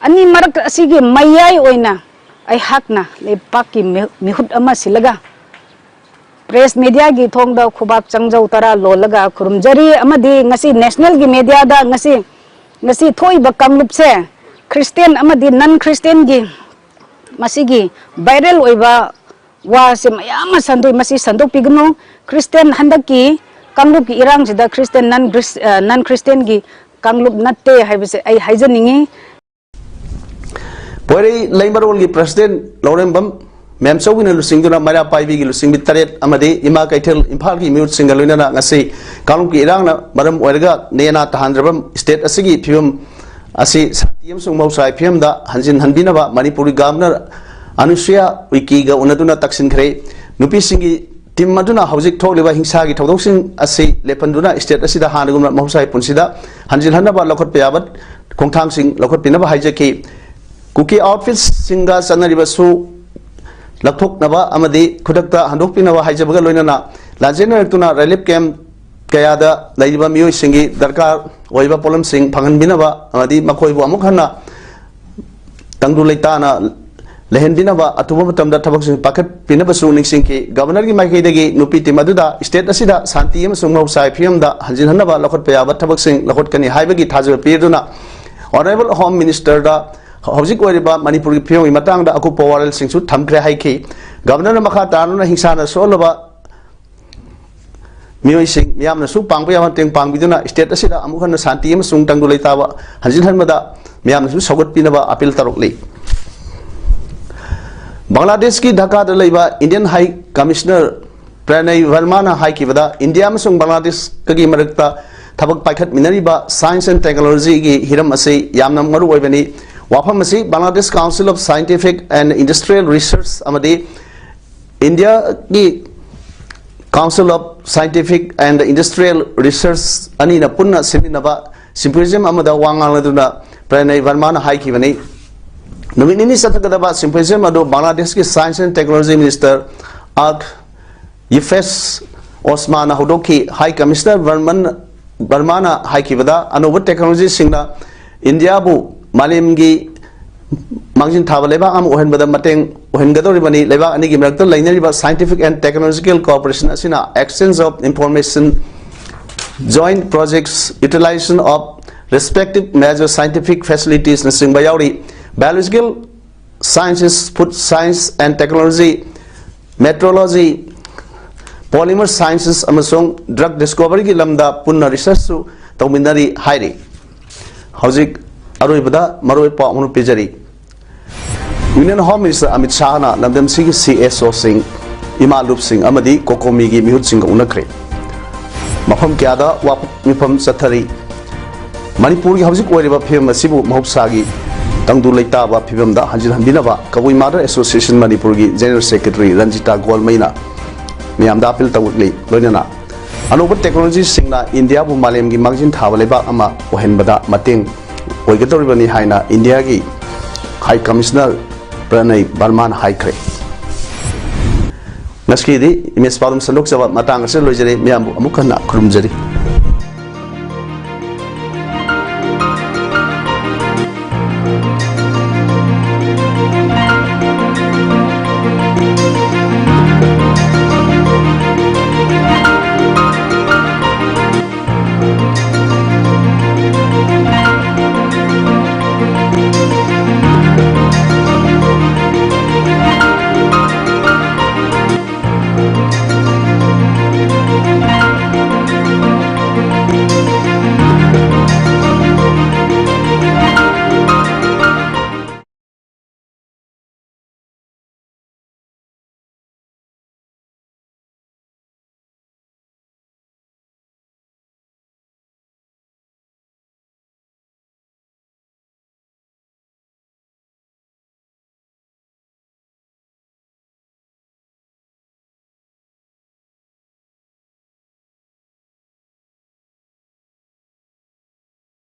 ꯑꯅꯤ ꯃꯔꯛꯇ ꯑꯁꯤꯒꯤ ꯃꯌꯥꯏ ꯑꯣꯏꯅ ꯑꯩꯍꯥꯛꯅ ꯂꯩꯄꯥꯛꯀꯤ ꯃꯤ-, ꯃꯤꯍꯨꯠ ꯑꯃ ꯁꯤꯜꯂꯒ press mediaꯒꯤ ꯊꯣꯡꯗ ꯈꯨꯕꯥꯛ ꯆꯪꯖꯧ ꯇꯔꯥ ꯂꯣꯜꯂꯒ ꯈꯨꯔꯨꯝꯖꯔꯤ꯫ ꯑꯃꯗꯤ ꯉꯁꯤ nationalꯒꯤ mediaꯗ ꯉꯁꯤ, ꯉꯁꯤ ꯊꯣꯛꯏꯕ ꯀꯥꯡꯂꯨꯞꯁꯦ Christian ꯑꯃꯗꯤ non Christianꯒꯤ ꯃꯁꯤꯒꯤ viral ꯑꯣꯏꯕ ꯋꯥꯁꯦ ꯃꯌꯥꯝ ꯑꯃ ꯁꯟꯗꯣꯛ-, ꯃꯁꯤ ꯁꯟꯗꯣꯛꯄꯤꯒꯅꯨ꯫ Christian ꯍꯟꯗꯛꯀꯤ ꯀꯥꯡꯂꯨꯞꯀꯤ ꯏꯔꯥꯡꯁꯤꯗ Christian non Chris-, ꯑ, non Christianꯒꯤ ꯀꯥꯡꯂꯨꯞ ꯅꯠꯇꯦ ꯍꯥꯏꯕꯁꯦ ꯑꯩ ꯍꯥꯏꯖꯅꯤꯡꯉꯤ꯫ ꯄꯣꯏꯔꯩ ꯂꯩꯃꯔꯣꯜꯒꯤ president ꯂꯧꯔꯦꯝꯕꯝ ꯃꯦꯝꯆꯧꯕꯤꯅ ꯂꯨꯆꯤꯡꯗꯨꯅ ꯃꯩꯔꯥ ꯄꯥꯏꯕꯤꯒꯤ ꯂꯨꯆꯤꯡꯕꯤ ꯇꯔꯦꯠ ꯑꯃꯗꯤ ꯏꯃꯥ ꯀꯩꯊꯦꯜ ꯏꯝꯐꯥꯜꯒꯤ ꯃꯤꯍꯨꯠꯁꯤꯡꯒ ꯂꯣꯏꯅꯅ ꯉꯁꯤ ꯀꯥꯡꯂꯨꯞꯀꯤ ꯏꯔꯥꯡꯅ ꯃꯔꯝ ꯑꯣꯏꯔꯒ ꯅꯦꯅꯥ ꯇꯥꯍꯟꯗ꯭ꯔꯕ state ꯑꯁꯤꯒꯤ ꯐꯤꯕꯝ ꯑꯁꯤ ꯁꯥꯟꯇꯤ ꯑꯃꯁꯨꯡ ꯃꯍꯧꯁꯥꯒꯤ ꯐꯤꯕꯝꯗ ꯍꯟꯖꯤꯟꯍꯟꯕꯤꯅꯕ ꯃꯅꯤꯄꯨꯔꯒꯤ Governor ꯑꯅꯨꯁꯨꯌꯥ ꯎꯏꯀꯦꯒ ꯎꯅꯗꯨꯅ ꯇꯛꯁꯤꯟꯈ꯭ꯔꯦ꯫ ꯅꯨꯄꯤꯁꯤꯡꯒꯤ team ꯑꯗꯨꯅ ꯍꯧꯖꯤꯛ ꯊꯣꯛꯂꯤꯕ ꯍꯤꯡꯁꯥꯒꯤ ꯊꯧꯗꯣꯛꯁꯤꯡ ꯑꯁꯤ ꯂꯦꯞꯍꯟꯗꯨꯅ state ꯑꯁꯤꯗ ꯍꯥꯟꯅꯒꯨꯝꯅ ꯃꯍꯧꯁꯥꯒꯤ ꯄꯨꯟꯁꯤꯗ ꯍꯟꯖꯤꯜꯍꯟꯅꯕ ꯂꯧꯈꯠꯄ ꯌꯥꯕ ꯈꯣꯡꯊꯥꯡꯁꯤꯡ ꯂꯧꯈꯠꯄꯤꯅꯕ ꯍꯥꯏꯖꯈꯤ꯫ ꯀꯨꯀꯤ outfitꯁꯤꯡꯒ ꯆꯠꯅꯔꯤꯕꯁꯨ ꯂꯧꯊꯣꯛꯅꯕ ꯑꯃꯗꯤ ꯈꯨꯗꯛꯇ ꯍꯟꯗꯣꯛꯄꯤꯅꯕ ꯍꯥꯏꯖꯕꯒ ꯂꯣꯏꯅꯅ ꯂꯥꯟꯖꯦꯟꯅꯔꯛꯇꯨꯅ relief camp ꯀꯌꯥꯗ ꯂꯩꯔꯤꯕ ꯃꯤꯑꯣꯏꯁꯤꯡꯒꯤ ꯗꯔꯀꯥꯔ ꯑꯣꯏꯕ ꯄꯣꯠꯂꯝꯁꯤꯡ ꯐꯪꯍꯟꯕꯤꯅꯕ ꯑꯃꯗꯤ ꯃꯈꯣꯏꯕꯨ ꯑꯃꯨꯛ ꯍꯟꯅ ꯇꯪꯗꯨ ꯂꯩꯇꯥꯅ ꯂꯩꯍꯟꯕꯤꯅꯕ ꯑꯊꯨꯕ ꯃꯇꯝꯗ ꯊꯕꯛꯁꯤꯡ ꯄꯥꯏꯈꯠꯄꯤꯅꯕꯁꯨ ꯅꯤꯡꯁꯤꯡꯈꯤ꯫ Governorꯒꯤ ꯃꯥꯏꯀꯩꯗꯒꯤ ꯅꯨꯄꯤ team ꯑꯗꯨꯗ state ꯑꯁꯤꯗ ꯁꯥꯟꯇꯤ ꯑꯃꯁꯨꯡ ꯃꯍꯧꯁꯥꯒꯤ ꯐꯤꯕꯝꯗ ꯍꯟꯖꯤꯟꯍꯟꯅꯕ ꯂꯧꯈꯠꯄ ꯌꯥꯕ ꯊꯕꯛꯁꯤꯡ ꯂꯧꯈꯠꯀꯅꯤ ꯍꯥꯏꯕꯒꯤ ꯊꯥꯖꯕ ꯄꯤꯗꯨꯅ Honourable Home Ministerꯗ ꯍꯧꯖꯤꯛ ꯑꯣꯏꯔꯤꯕ ꯃꯅꯤꯄꯨꯔꯒꯤ ꯐꯤꯕꯝꯒꯤ ꯃꯇꯥꯡꯗ ꯑꯀꯨꯞꯄ ꯋꯥꯔꯣꯜꯁꯤꯡꯁꯨ ꯊꯝꯈ꯭ꯔꯦ ꯍꯥꯏꯈꯤ꯫ Governorꯅ ꯃꯈꯥ ꯇꯥꯅ ꯍꯤꯡꯁꯥꯅ ꯁꯣꯛꯍꯜꯂꯕ ꯃꯤꯑꯣꯏꯁꯤꯡ ꯃꯤꯌꯥꯝꯅꯁꯨ ꯄꯥꯡꯕ ꯌꯥꯕ ꯃꯇꯦꯡ ꯄꯥꯡꯕꯤꯗꯨꯅ state ꯑꯁꯤꯗ ꯑꯃꯨꯛ ꯍꯟꯅ ꯁꯥꯟꯇꯤ ꯑꯃꯁꯨꯡ ꯇꯪꯗꯨ ꯂꯩꯇꯥꯕ ꯍꯟꯖꯤꯟꯍꯟꯕꯗ ꯃꯤꯌꯥꯝꯅꯁꯨ ꯁꯧꯒꯠꯄꯤꯅꯕ appeal ꯇꯧꯔꯛꯂꯤ꯫ ꯕꯪꯒ꯭ꯂꯥꯗꯦꯁꯀꯤ ꯙꯥꯀꯥꯗ ꯂꯩꯕ Indian High Commissioner ꯄ꯭ꯔꯅꯌ ꯚꯔꯃꯥꯅ ꯍꯥꯏꯈꯤꯕꯗ, ꯏꯟꯗꯤꯌꯥ ꯑꯃꯁꯨꯡ ꯕꯪꯒ꯭ꯂꯥꯗꯦꯁꯀꯒꯤ ꯃꯔꯛꯇ ꯊꯕꯛ ꯄꯥꯏꯈꯠꯃꯤꯟꯅꯔꯤꯕ science and technologyꯒꯤ ꯍꯤꯔꯝ ꯑꯁꯤ ꯌꯥꯝꯅ ꯃꯔꯨ ꯑꯣꯏꯕꯅꯤ꯫ ꯋꯥꯐꯝ ꯑꯁꯤ Bangladesh Council of Scientific and Industrial Research ꯑꯃꯗꯤ ꯏꯟꯗꯤꯌꯥꯒꯤ Council of Scientific and Industrial Research ꯑꯅꯤꯅ ꯄꯨꯟꯅ ꯁꯤꯟꯃꯤꯟꯅꯕ symposium ꯑꯃꯗ ꯋꯥ ꯉꯥꯡꯂꯗꯨꯅ ꯄ꯭ꯔꯅꯌ ꯕꯔꯃꯥꯅ ꯍꯥꯏꯈꯤꯕꯅꯤ꯫ ꯅꯨꯃꯤꯠ ꯅꯤꯅꯤ ꯆꯠꯊꯒꯗꯕ symposium ꯑꯗꯨ ꯕꯪꯒ꯭ꯂꯥꯗꯦꯁꯀꯤ Science and Technology Minister R ꯌꯤꯐꯦꯁ ꯑꯣꯁꯃꯥꯅ ꯍꯧꯗꯣꯛꯈꯤ꯫ High Commissioner ꯕꯔꯃꯟ ꯕꯔꯃꯥꯅ ꯍꯥꯏꯈꯤꯕꯗ, ꯑꯅꯧꯕ technologyꯁꯤꯡꯅ ꯏꯟꯗꯤꯌꯥꯕꯨ ꯃꯥꯂꯦꯝꯒꯤ ꯃꯥꯡꯖꯤꯟ ꯊꯥꯕ ꯂꯩꯕꯥꯛ ꯑꯃ ꯑꯣꯏꯍꯟꯕꯗ ꯃꯇꯦꯡ ꯑꯣꯏꯍꯟꯒꯗꯧꯔꯤꯕꯅꯤ꯫ ꯂꯩꯕꯥꯛ ꯑꯅꯤꯒꯤ ꯃꯔꯛꯇ ꯂꯩꯅꯔꯤꯕ scientific and technological cooperation ꯑꯁꯤꯅ exchange of information, joint projects, utilization of respective major scientific facilitiesꯅꯆꯤꯡꯕ ꯌꯥꯎꯔꯤ꯫ Biological sciences, food science and technology, meteorology, polymer sciences ꯑꯃꯁꯨꯡ drug discoveryꯒꯤ ꯂꯝꯗ ꯄꯨꯟꯅ researchꯁꯨ ꯇꯧꯃꯤꯟꯅꯔꯤ ꯍꯥꯏꯔꯤ꯫ ꯍꯧꯖꯤꯛ ꯑꯔꯣꯏꯕꯗ ꯃꯔꯨꯑꯣꯏꯕ ꯄꯥꯎ ꯑꯃ ꯄꯤꯖꯔꯤ꯫ Union Home Minister ꯑꯃꯤꯠ ꯁꯥꯍꯅ ꯂꯝꯗꯝꯁꯤꯒꯤ ꯁꯤ ꯑꯦꯁ ꯑꯣꯁꯤꯡ, ꯏꯃꯥ ꯂꯨꯞꯁꯤꯡ ꯑꯃꯗꯤ ꯀꯣꯀꯣꯃꯤꯒꯤ ꯃꯤꯍꯨꯠꯁꯤꯡꯒ ꯎꯅꯈ꯭ꯔꯦ꯫ ꯃꯐꯝ ꯀꯌꯥꯗ ꯋꯥꯐꯝ ꯃꯤꯐꯝ ꯆꯠꯊꯔꯤ꯫ ꯃꯅꯤꯄꯨꯔꯒꯤ ꯍꯧꯖꯤꯛ ꯑꯣꯏꯔꯤꯕ ꯐꯤꯕꯝ ꯑꯁꯤꯕꯨ ꯃꯍꯧꯁꯥꯒꯤ ꯇꯪꯗꯨ ꯂꯩꯇꯥꯕ ꯐꯤꯕꯝꯗ ꯍꯟꯖꯤꯜꯍꯟꯕꯤꯅꯕ ꯀꯕꯨꯏ Mother Association ꯃꯅꯤꯄꯨꯔꯒꯤ General Secretary ꯔꯟꯖꯤꯇꯥ ꯒꯣꯜꯃꯩꯅ ꯃꯤꯌꯥꯝꯗ ꯑꯥꯄꯤꯜ ꯇꯧꯔꯛꯂꯤ꯫ ꯂꯣꯏꯅꯅ ꯑꯅꯧꯕ technologyꯁꯤꯡꯅ ꯏꯟꯗꯤꯌꯥꯕꯨ ꯃꯥꯂꯦꯝꯒꯤ ꯃꯥꯡꯖꯤꯟ ꯊꯥꯕ ꯂꯩꯕꯥꯛ ꯑꯃ ꯑꯣꯏꯍꯟꯕꯗ ꯃꯇꯦꯡ ꯑꯣꯏꯒꯗꯧꯔꯤꯕꯅꯤ ꯍꯥꯏꯅ ꯏꯟꯗꯤꯌꯥꯒꯤ High Commissioner ꯄ꯭ꯔꯅꯌ ꯕꯔꯃꯥꯅ ꯍꯥꯏꯈ꯭ꯔꯦ꯫ ꯉꯁꯤꯒꯤꯗꯤ ꯏꯃꯦꯖ ꯄꯥꯎꯗꯝ ꯁꯟꯗꯣꯛꯆꯕ ꯃꯇꯥꯡ ꯑꯁꯤꯗ ꯂꯣꯏꯖꯔꯦ꯫ ꯃꯤꯌꯥꯝꯕꯨ ꯑꯃꯨꯛ ꯍꯟꯅ ꯈꯨꯔꯨꯝꯖꯔꯤ꯫